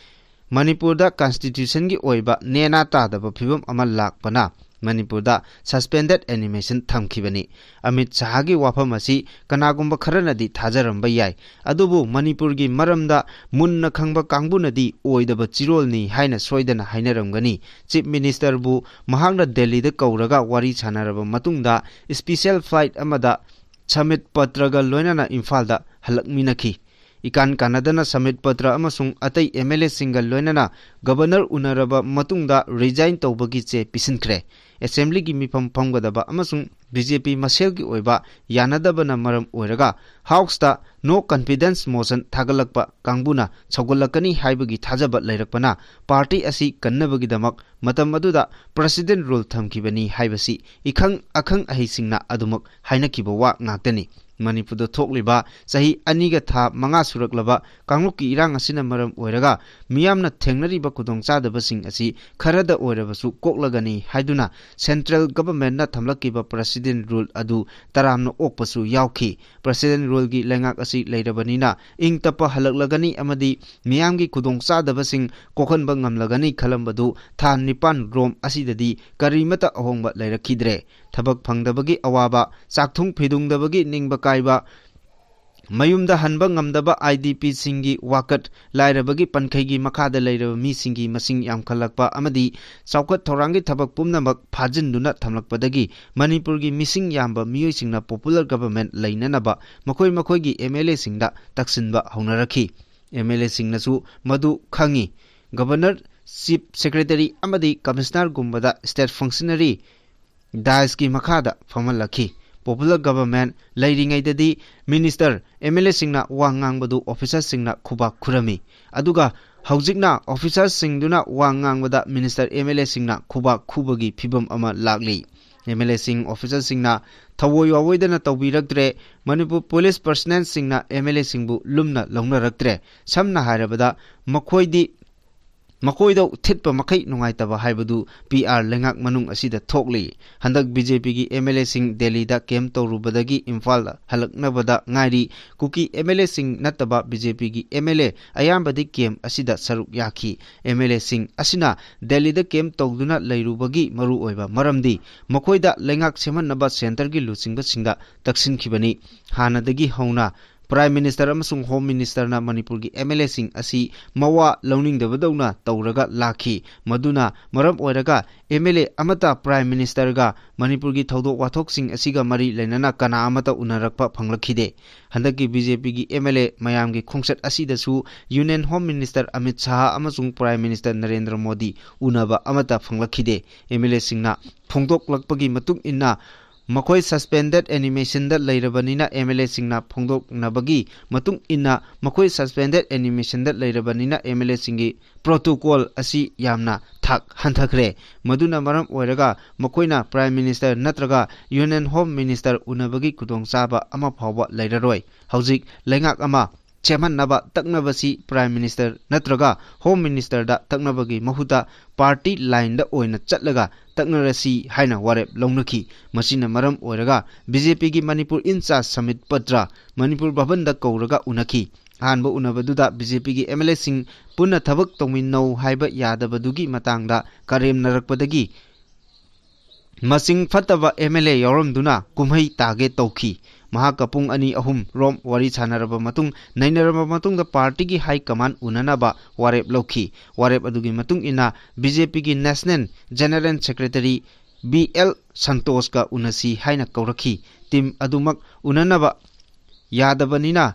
ꯃꯅꯤꯄꯨꯔꯗ constitutionꯒꯤ ꯑꯣꯏꯕ ꯅꯦꯅꯥ ꯇꯥꯗꯕ ꯐꯤꯕꯝ ꯑꯃ ꯂꯥꯛꯄꯅ ꯃꯅꯤꯄꯨꯔꯗ suspended animation ꯊꯝꯈꯤꯕꯅꯤ꯫ ꯑꯃꯤꯠ ꯁꯥꯍꯒꯤ ꯋꯥꯐꯝ ꯑꯁꯤ ꯀꯅꯥꯒꯨꯝꯕ ꯈꯔꯅꯗꯤ ꯊꯥꯖꯔꯝꯕ ꯌꯥꯏ, ꯑꯗꯨꯕꯨ ꯃꯅꯤꯄꯨꯔꯒꯤ ꯃꯔꯝꯗ ꯃꯨꯟꯅ ꯈꯪꯕ ꯀꯥꯡꯕꯨꯅꯗꯤ ꯑꯣꯏꯗꯕ ꯆꯤꯔꯣꯜꯅꯤ ꯍꯥꯏꯅ ꯁꯣꯏꯗꯅ ꯍꯥꯏꯅꯔꯝꯒꯅꯤ꯫ Chief Ministerꯕꯨ ꯃꯍꯥꯛꯅ ꯗꯦꯜꯂꯤꯗ ꯀꯧꯔꯒ ꯋꯥꯔꯤ ꯁꯥꯟꯅꯔꯕ ꯃꯇꯨꯡꯗ special flight ꯑꯃꯗ ꯁꯃꯤꯠ ꯄꯇ꯭ꯔꯒ ꯂꯣꯏꯅꯅ ꯏꯝꯐꯥꯜꯗ ꯍꯜꯂꯛꯃꯤꯟꯅꯈꯤ꯫ ꯏꯀꯥꯟ ꯀꯥꯟꯅꯗꯅ ꯁꯃꯤꯠ ꯄꯇ꯭ꯔ ꯑꯃꯁꯨꯡ ꯑꯇꯩ ꯑꯦꯝ ꯑꯦꯜ ꯑꯦꯁꯤꯡꯒ ꯂꯣꯏꯅꯅ ꯒꯕꯔꯅꯔ ꯎꯅꯔꯕ ꯃꯇꯨꯡꯗ ꯔꯤꯖꯥꯏꯟ ꯇꯧꯕꯒꯤ ꯆꯦ ꯄꯤꯁꯤꯟꯈ꯭ꯔꯦ꯫ ꯑꯦꯁꯦꯝꯕ꯭ꯂꯤꯒꯤ ꯃꯤꯐꯝ ꯐꯝꯒꯗꯕ ꯑꯃꯁꯨꯡ ꯕꯤ ꯖꯦ ꯄꯤ ꯃꯁꯦꯜꯒꯤ ꯑꯣꯏꯕ ꯌꯥꯅꯗꯕꯅ ꯃꯔꯝ ꯑꯣꯏꯔꯒ ꯍꯥꯎꯁꯇ ꯅꯣ ꯀꯟꯐꯤꯗꯦꯟꯁ ꯃꯣꯁꯟ ꯊꯥꯒꯠꯂꯛꯄ ꯀꯥꯡꯕꯨꯅ ꯁꯧꯒꯠꯂꯛꯀꯅꯤ ꯍꯥꯏꯕꯒꯤ ꯊꯥꯖꯕ ꯂꯩꯔꯛꯄꯅ ꯄꯥꯔꯇꯤ ꯑꯁꯤ ꯀꯟꯅꯕꯒꯤꯗꯃꯛ ꯃꯇꯝ ꯑꯗꯨꯗ ꯄ꯭ꯔꯦꯁꯤꯗꯦꯟ ꯔꯨꯜ ꯊꯝꯈꯤꯕꯅꯤ ꯍꯥꯏꯕꯁꯤ ꯏꯈꯪ ꯑꯈꯪ ꯑꯍꯩꯁꯤꯡꯅ ꯑꯗꯨꯃꯛ ꯍꯥꯏꯅꯈꯤꯕ ꯋꯥ ꯉꯥꯛꯇꯅꯤ꯫ ꯃꯅꯤꯄꯨꯔꯗ ꯊꯣꯛꯂꯤꯕ ꯆꯍꯤ ꯑꯅꯤꯒ ꯊꯥ ꯃꯉꯥ ꯁꯨꯔꯛꯂꯕ ꯀꯥꯡꯂꯨꯞꯀꯤ ꯏꯔꯥꯡ ꯑꯁꯤꯅ ꯃꯔꯝ ꯑꯣꯏꯔꯒ ꯃꯤꯌꯥꯝꯅ ꯊꯦꯡꯅꯔꯤꯕ ꯈꯨꯗꯣꯡꯆꯥꯗꯕꯁꯤꯡ ꯑꯁꯤ ꯈꯔꯗ ꯑꯣꯏꯔꯕꯁꯨ ꯀꯣꯛꯂꯒꯅꯤ ꯍꯥꯏꯗꯨꯅ ꯁꯦꯟꯇ꯭ꯔꯦꯜ ꯒꯚꯔꯟꯃꯦꯟꯠꯅ ꯊꯝꯂꯛꯈꯤꯕ ꯄ꯭ꯔꯦꯁꯤꯗꯦꯟ ꯔꯨꯜ ꯑꯗꯨ ꯇꯔꯥꯝꯅ ꯑꯣꯛꯄꯁꯨ ꯌꯥꯎꯈꯤ꯫ ꯄ꯭ꯔꯦꯁꯤꯗꯦꯟ ꯔꯨꯜꯒꯤ ꯂꯩꯉꯥꯛ ꯑꯁꯤ ꯂꯩꯔꯕꯅꯤꯅ ꯏꯪ ꯇꯞꯄ ꯍꯜꯂꯛꯂꯒꯅꯤ ꯑꯃꯗꯤ ꯃꯤꯌꯥꯝꯒꯤ ꯈꯨꯗꯣꯡꯆꯥꯗꯕꯁꯤꯡ ꯀꯣꯛꯍꯟꯕ ꯉꯝꯂꯒꯅꯤ ꯈꯜꯂꯝꯕꯗꯨ ꯊꯥ ꯅꯤꯄꯥꯟ ꯔꯣꯝ ꯑꯁꯤꯗꯗꯤ ꯀꯔꯤꯃꯠꯇ ꯑꯍꯣꯡꯕ ꯂꯩꯔꯛꯈꯤꯗ꯭ꯔꯦ꯫ ꯊꯕꯛ ꯐꯪꯗꯕꯒꯤ ꯑꯋꯥꯕ, ꯆꯥꯛꯊꯨꯡ ꯐꯤꯗꯨꯡꯗꯕꯒꯤ ꯅꯤꯡꯕ ꯀꯥꯏꯕ, ꯃꯌꯨꯝꯗ ꯍꯟꯕ ꯉꯝꯗꯕ ꯑꯥꯏ ꯗꯤ ꯄꯤꯁꯤꯡꯒꯤ ꯋꯥꯀꯠ, ꯂꯥꯏꯔꯕꯒꯤ ꯄꯟꯈꯩꯒꯤ ꯃꯈꯥꯗ ꯂꯩꯔꯕ ꯃꯤꯁꯤꯡꯒꯤ ꯃꯁꯤꯡ ꯌꯥꯝꯈꯠꯂꯛꯄ ꯑꯃꯗꯤ ꯆꯥꯎꯈꯠ ꯊꯧꯔꯥꯡꯒꯤ ꯊꯕꯛ ꯄꯨꯝꯅꯃꯛ ꯐꯥꯖꯤꯟꯗꯨꯅ ꯊꯝꯂꯛꯄꯗꯒꯤ ꯃꯅꯤꯄꯨꯔꯒꯤ ꯃꯤꯁꯤꯡ ꯌꯥꯝꯕ ꯃꯤꯑꯣꯏꯁꯤꯡꯅ ꯄꯣꯄꯨꯂꯔ ꯒꯚꯔꯟꯃꯦꯟꯠ ꯂꯩꯅꯅꯕ ꯃꯈꯣꯏ ꯃꯈꯣꯏꯒꯤ ꯑꯦꯝ ꯑꯦꯜ ꯑꯦꯁꯤꯡꯗ ꯇꯛꯁꯤꯟꯕ ꯍꯧꯅꯔꯛꯈꯤ꯫ ꯑꯦꯝ ꯑꯦꯜ ꯑꯦꯁꯤꯡꯅꯁꯨ ꯃꯗꯨ ꯈꯪꯏ꯫ ꯒꯕꯔꯅꯔ, ꯆꯤꯐ ꯁꯦꯀ꯭ꯔꯦꯇꯔꯤ ꯑꯃꯗꯤ ꯀꯃꯤꯁꯅꯔꯒꯨꯝꯕꯗ ꯁ꯭ꯇꯦꯠ ꯐꯪꯁꯅꯔꯤ ꯗꯥꯏꯁꯀꯤ ꯃꯈꯥꯗ ꯐꯝꯍꯜꯂꯛꯈꯤ꯫ ꯄꯣꯄꯨꯂꯔ ꯒꯚꯔꯟꯃꯦꯟꯠ ꯂꯩꯔꯤꯉꯩꯗꯗꯤ ꯃꯤꯅꯤꯁꯇꯔ, ꯑꯦꯝ ꯑꯦꯜ ꯑꯦꯁꯤꯡꯅ ꯋꯥ ꯉꯥꯡꯕꯗꯨ ꯑꯣꯐꯤꯁꯔꯁꯤꯡꯅ ꯈꯨꯕꯥꯛ ꯈꯨꯔꯝꯃꯤ꯫ ꯑꯗꯨꯒ ꯍꯧꯖꯤꯛꯅ ꯑꯣꯐꯤꯁꯔꯁꯤꯡꯗꯨꯅ ꯋꯥ ꯉꯥꯡꯕꯗ ꯃꯤꯅꯤꯁꯇꯔ, ꯑꯦꯝ ꯑꯦꯜ ꯑꯦꯁꯤꯡꯅ ꯈꯨꯕꯥꯛ ꯈꯨꯕꯒꯤ ꯐꯤꯕꯝ ꯑꯃ ꯂꯥꯛꯂꯤ꯫ ꯑꯦꯝ ꯑꯦꯜ ꯑꯦꯁꯤꯡ, ꯑꯣꯐꯤꯁꯔꯁꯤꯡꯅ ꯊꯑꯣꯏ ꯋꯥꯑꯣꯏꯗꯅ ꯇꯧꯕꯤꯔꯛꯇ꯭ꯔꯦ꯫ ꯃꯅꯤꯄꯨꯔ ꯄꯨꯂꯤꯁ ꯄꯔꯁꯅꯦꯜꯁꯤꯡꯅ ꯑꯦꯝ ꯑꯦꯜ ꯑꯦꯁꯤꯡꯕꯨ ꯂꯨꯝꯅ ꯂꯧꯅꯔꯛꯇ꯭ꯔꯦ꯫ ꯁꯝꯅ ꯍꯥꯏꯔꯕꯗ, ꯃꯈꯣꯏꯗꯤ ꯃꯈꯣꯏꯗ ꯊꯤꯠꯄ ꯃꯈꯩ ꯅꯨꯡꯉꯥꯏꯇꯕ ꯍꯥꯏꯕꯗꯨ ꯄꯤ ꯑꯥꯔ ꯂꯩꯉꯥꯛ ꯃꯅꯨꯡ ꯑꯁꯤꯗ ꯊꯣꯛꯂꯤ꯫ ꯍꯟꯗꯛ ꯕꯤ ꯖꯦ ꯄꯤꯒꯤ ꯑꯦꯝ ꯑꯦꯜ ꯑꯦꯁꯤꯡ ꯗꯦꯜꯂꯤꯗ ꯀꯦꯝꯞ ꯇꯧꯔꯨꯕꯗꯒꯤ ꯏꯝꯐꯥꯜꯗ ꯍꯜꯂꯛꯅꯕꯗ ꯉꯥꯏꯔꯤ꯫ ꯀꯨꯀꯤ ꯑꯦꯝ ꯑꯦꯜ ꯑꯦꯁꯤꯡ ꯅꯠꯇꯕ ꯕꯤ ꯖꯦ ꯄꯤꯒꯤ ꯑꯦꯝ ꯑꯦꯜ ꯑꯦ ꯑꯌꯥꯝꯕꯗꯤ ꯀꯦꯝꯞ ꯑꯁꯤꯗ ꯁꯔꯨꯛ ꯌꯥꯈꯤ꯫ ꯑꯦꯝ ꯑꯦꯜ ꯑꯦꯁꯤꯡ ꯑꯁꯤꯅ ꯗꯦꯜꯂꯤꯗ ꯀꯦꯝꯞ ꯇꯧꯗꯨꯅ ꯂꯩꯔꯨꯕꯒꯤ ꯃꯔꯨꯑꯣꯏꯕ ꯃꯔꯝꯗꯤ ꯃꯈꯣꯏꯗ ꯂꯩꯉꯥꯛ ꯁꯦꯝꯍꯟꯅꯕ ꯁꯦꯟꯇꯔꯒꯤ ꯂꯨꯆꯤꯡꯕꯁꯤꯡꯗ ꯇꯛꯁꯤꯟꯈꯤꯕꯅꯤ꯫ ꯍꯥꯟꯅꯗꯒꯤ ꯍꯧꯅ Prime Minister ꯑꯃꯁꯨꯡ Home Ministerꯅ ꯃꯅꯤꯄꯨꯔꯒꯤ MLAꯁꯤꯡ ꯑꯁꯤ ꯃꯋꯥ ꯂꯧꯅꯤꯡꯗꯕꯗꯧꯅ ꯇꯧꯔꯒ ꯂꯥꯛꯈꯤ꯫ ꯃꯗꯨꯅ ꯃꯔꯝ ꯑꯣꯏꯔꯒ MLA ꯑꯃꯠꯇ Prime Ministerꯒ ꯃꯅꯤꯄꯨꯔꯒꯤ ꯊꯧꯗꯣꯛ ꯋꯥꯊꯣꯛꯁꯤꯡ ꯑꯁꯤꯒ ꯃꯔꯤ ꯂꯩꯅꯅ ꯀꯅꯥ ꯑꯃꯠꯇ ꯎꯅꯔꯛꯄ ꯐꯪꯂꯛꯈꯤꯗꯦ꯫ ꯍꯟꯗꯛꯀꯤ BJPꯒꯤ MLA ꯃꯌꯥꯝꯒꯤ ꯈꯣꯡꯆꯠ ꯑꯁꯤꯗꯁꯨ Union Home Minister Amit Shah ꯑꯃꯁꯨꯡ Prime Minister ꯅꯔꯦꯟꯗ꯭ꯔ ꯃꯣꯗꯤ ꯎꯅꯕ ꯑꯃꯠꯇ ꯐꯪꯂꯛꯈꯤꯗꯦ꯫ MLAꯁꯤꯡꯅ ꯐꯣꯡꯗꯣꯛꯂꯛꯄꯒꯤ ꯃꯇꯨꯡ ꯏꯟꯅ ꯃꯈꯣꯏ suspended animationꯗ ꯂꯩꯔꯕꯅꯤꯅ MLAꯁꯤꯡꯅ ꯐꯣꯡꯗꯣꯛꯅꯕꯒꯤ ꯃꯇꯨꯡ ꯏꯟꯅ ꯃꯈꯣꯏ suspended animationꯗ ꯂꯩꯔꯕꯅꯤꯅ MLAꯁꯤꯡꯒꯤ protocol ꯑꯁꯤ ꯌꯥꯝꯅ ꯊꯥꯛ ꯍꯟꯊꯈ꯭ꯔꯦ꯫ ꯃꯗꯨꯅ ꯃꯔꯝ ꯑꯣꯏꯔꯒ ꯃꯈꯣꯏꯅ Prime Minister ꯅꯠꯇ꯭ꯔꯒ Union Home Minister ꯎꯅꯕꯒꯤ ꯈꯨꯗꯣꯡꯆꯥꯕ ꯑꯃ ꯐꯥꯎꯕ ꯂꯩꯔꯔꯣꯏ꯫ ꯍꯧꯖꯤꯛ ꯂꯩꯉꯥꯛ ꯑꯃ ꯁꯦꯝꯍꯟꯅꯕ ꯇꯛꯅꯕꯁꯤ Prime Minister ꯅꯠꯇ꯭ꯔꯒ Home Ministerꯗ ꯇꯛꯅꯕꯒꯤ ꯃꯍꯨꯠꯇ party lineꯗ ꯑꯣꯏꯅ ꯆꯠꯂꯒ ꯇꯛꯅꯔꯁꯤ ꯍꯥꯏꯅ ꯋꯥꯔꯦꯞ ꯂꯧꯅꯈꯤ꯫ ꯃꯁꯤꯅ ꯃꯔꯝ ꯑꯣꯏꯔꯒ BJPꯒꯤ ꯃꯅꯤꯄꯨꯔ in-charge ꯁꯃꯤꯠ ꯄꯇ꯭ꯔ ꯃꯅꯤꯄꯨꯔ ꯚꯕꯟꯗ ꯀꯧꯔꯒ ꯎꯅꯈꯤ꯫ ꯑꯍꯥꯟꯕ ꯎꯅꯕꯗꯨꯗ BJPꯒꯤ MLAꯁꯤꯡ ꯄꯨꯟꯅ ꯊꯕꯛ ꯇꯧꯃꯤꯟꯅꯧ ꯍꯥꯏꯕ ꯌꯥꯗꯕꯗꯨꯒꯤ ꯃꯇꯥꯡꯗ ꯀꯔꯦꯝꯅꯔꯛꯄꯗꯒꯤ ꯃꯁꯤꯡ ꯐꯠꯇꯕ MLA ꯌꯥꯎꯔꯝꯗꯨꯅ ꯀꯨꯝꯍꯩ ꯇꯥꯒꯦ ꯇꯧꯈꯤ꯫ ꯃꯍꯥꯛꯀ ꯄꯨꯡ ꯑꯅꯤ ꯑꯍꯨꯝ ꯔꯣꯝ ꯋꯥꯔꯤ ꯁꯥꯟꯅꯔꯕ ꯃꯇꯨꯡ, ꯅꯩꯅꯔꯕ ꯃꯇꯨꯡꯗ partyꯒꯤ high command ꯎꯅꯅꯕ ꯋꯥꯔꯦꯞ ꯂꯧꯈꯤ꯫ ꯋꯥꯔꯦꯞ ꯑꯗꯨꯒꯤ ꯃꯇꯨꯡ ꯏꯟꯅ BJPꯒꯤ National General Secretary B L ꯁꯟꯇꯣꯁꯀ ꯎꯅꯁꯤ ꯍꯥꯏꯅ ꯀꯧꯔꯛꯈꯤ꯫ Team ꯑꯗꯨꯃꯛ ꯎꯅꯅꯕ ꯌꯥꯗꯕꯅꯤꯅ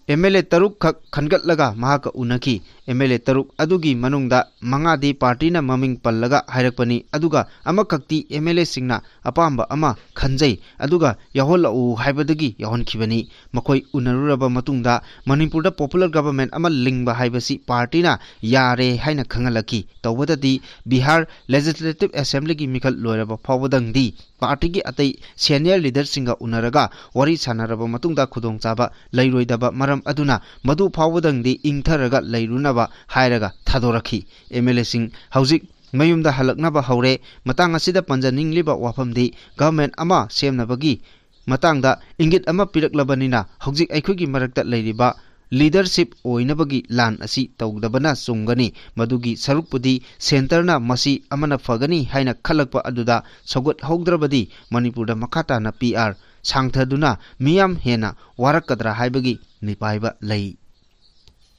MLA ꯇꯔꯨꯛ ꯈꯛ ꯈꯟꯒꯠꯂꯒ ꯃꯍꯥꯛꯀ ꯎꯅꯈꯤ꯫ MLA ꯇꯔꯨꯛ ꯑꯗꯨꯒꯤ ꯃꯅꯨꯡꯗ ꯃꯉꯥꯗꯤ partyꯅ ꯃꯃꯤꯡ ꯄꯜꯂꯒ ꯍꯥꯏꯔꯛꯄꯅꯤ, ꯑꯗꯨꯒ ꯑꯃꯈꯛꯇꯤ MLAꯁꯤꯡꯅ ꯑꯄꯥꯝꯕ ꯑꯃ ꯈꯟꯖꯩ, ꯑꯗꯨꯒ ꯌꯥꯎꯍꯜꯂꯛꯎ ꯍꯥꯏꯕꯗꯒꯤ ꯌꯥꯎꯍꯟꯈꯤꯕꯅꯤ꯫ ꯃꯈꯣꯏ ꯎꯅꯔꯨꯔꯕ ꯃꯇꯨꯡꯗ ꯃꯅꯤꯄꯨꯔꯗ popular government ꯑꯃ ꯂꯤꯡꯕ ꯍꯥꯏꯕꯁꯤ partyꯅ ꯌꯥꯔꯦ ꯍꯥꯏꯅ ꯈꯪꯍꯜꯂꯛꯈꯤ꯫ ꯇꯧꯕꯗꯗꯤ ꯕꯤꯍꯥꯔ Legislative Assemblyꯒꯤ ꯃꯤꯈꯜ ꯂꯣꯏꯔꯕ ꯐꯥꯎꯕꯗꯪꯗꯤ partyꯒꯤ ꯑꯇꯩ senior leaderꯁꯤꯡꯒ ꯎꯅꯔꯒ ꯋꯥꯔꯤ ꯁꯥꯟꯅꯔꯕ ꯃꯇꯨꯡꯗ ꯈꯨꯗꯣꯡꯆꯥꯕ ꯂꯩꯔꯣꯏꯗꯕ ꯃꯔꯝ ꯑꯗꯨꯅ ꯃꯗꯨ ꯐꯥꯎꯕꯗꯪꯗꯤ ꯏꯪꯊꯔꯒ ꯂꯩꯔꯨꯅꯕ ꯍꯥꯏꯔꯒ ꯊꯥꯗꯣꯔꯛꯈꯤ꯫ MLAꯁꯤꯡ ꯍꯧꯖꯤꯛ ꯃꯌꯨꯝꯗ ꯍꯜꯂꯛꯅꯕ ꯍꯧꯔꯦ꯫ ꯃꯇꯥꯡ ꯑꯁꯤꯗ ꯄꯟꯖꯅꯤꯡꯂꯤꯕ ꯋꯥꯐꯝꯗꯤ government ꯑꯃ ꯁꯦꯝꯅꯕꯒꯤ ꯃꯇꯥꯡꯗ ꯏꯪꯒꯤꯠ ꯑꯃ ꯄꯤꯔꯛꯂꯕꯅꯤꯅ ꯍꯧꯖꯤꯛ ꯑꯩꯈꯣꯏꯒꯤ ꯃꯔꯛꯇ ꯂꯩꯔꯤꯕ leadership ꯑꯣꯏꯅꯕꯒꯤ ꯂꯥꯟ ꯑꯁꯤ ꯇꯧꯗꯕꯅ ꯆꯨꯝꯒꯅꯤ꯫ ꯃꯗꯨꯒꯤ ꯁꯔꯨꯛꯄꯨꯗꯤ centreꯅ ꯃꯁꯤ ꯑꯃꯅ ꯐꯒꯅꯤ ꯍꯥꯏꯅ ꯈꯜꯂꯛꯄ ꯑꯗꯨꯗ ꯁꯧꯒꯠꯍꯧꯗ꯭ꯔꯕꯗꯤ ꯃꯅꯤꯄꯨꯔꯗ ꯃꯈꯥ ꯇꯥꯅ PR ꯁꯥꯡꯊꯗꯨꯅ ꯃꯤꯌꯥꯝ ꯍꯦꯟꯅ ꯋꯥꯔꯛꯀꯗ꯭ꯔꯥ ꯍꯥꯏꯕꯒꯤ ꯃꯤꯄꯥꯏꯕ ꯂꯩ꯫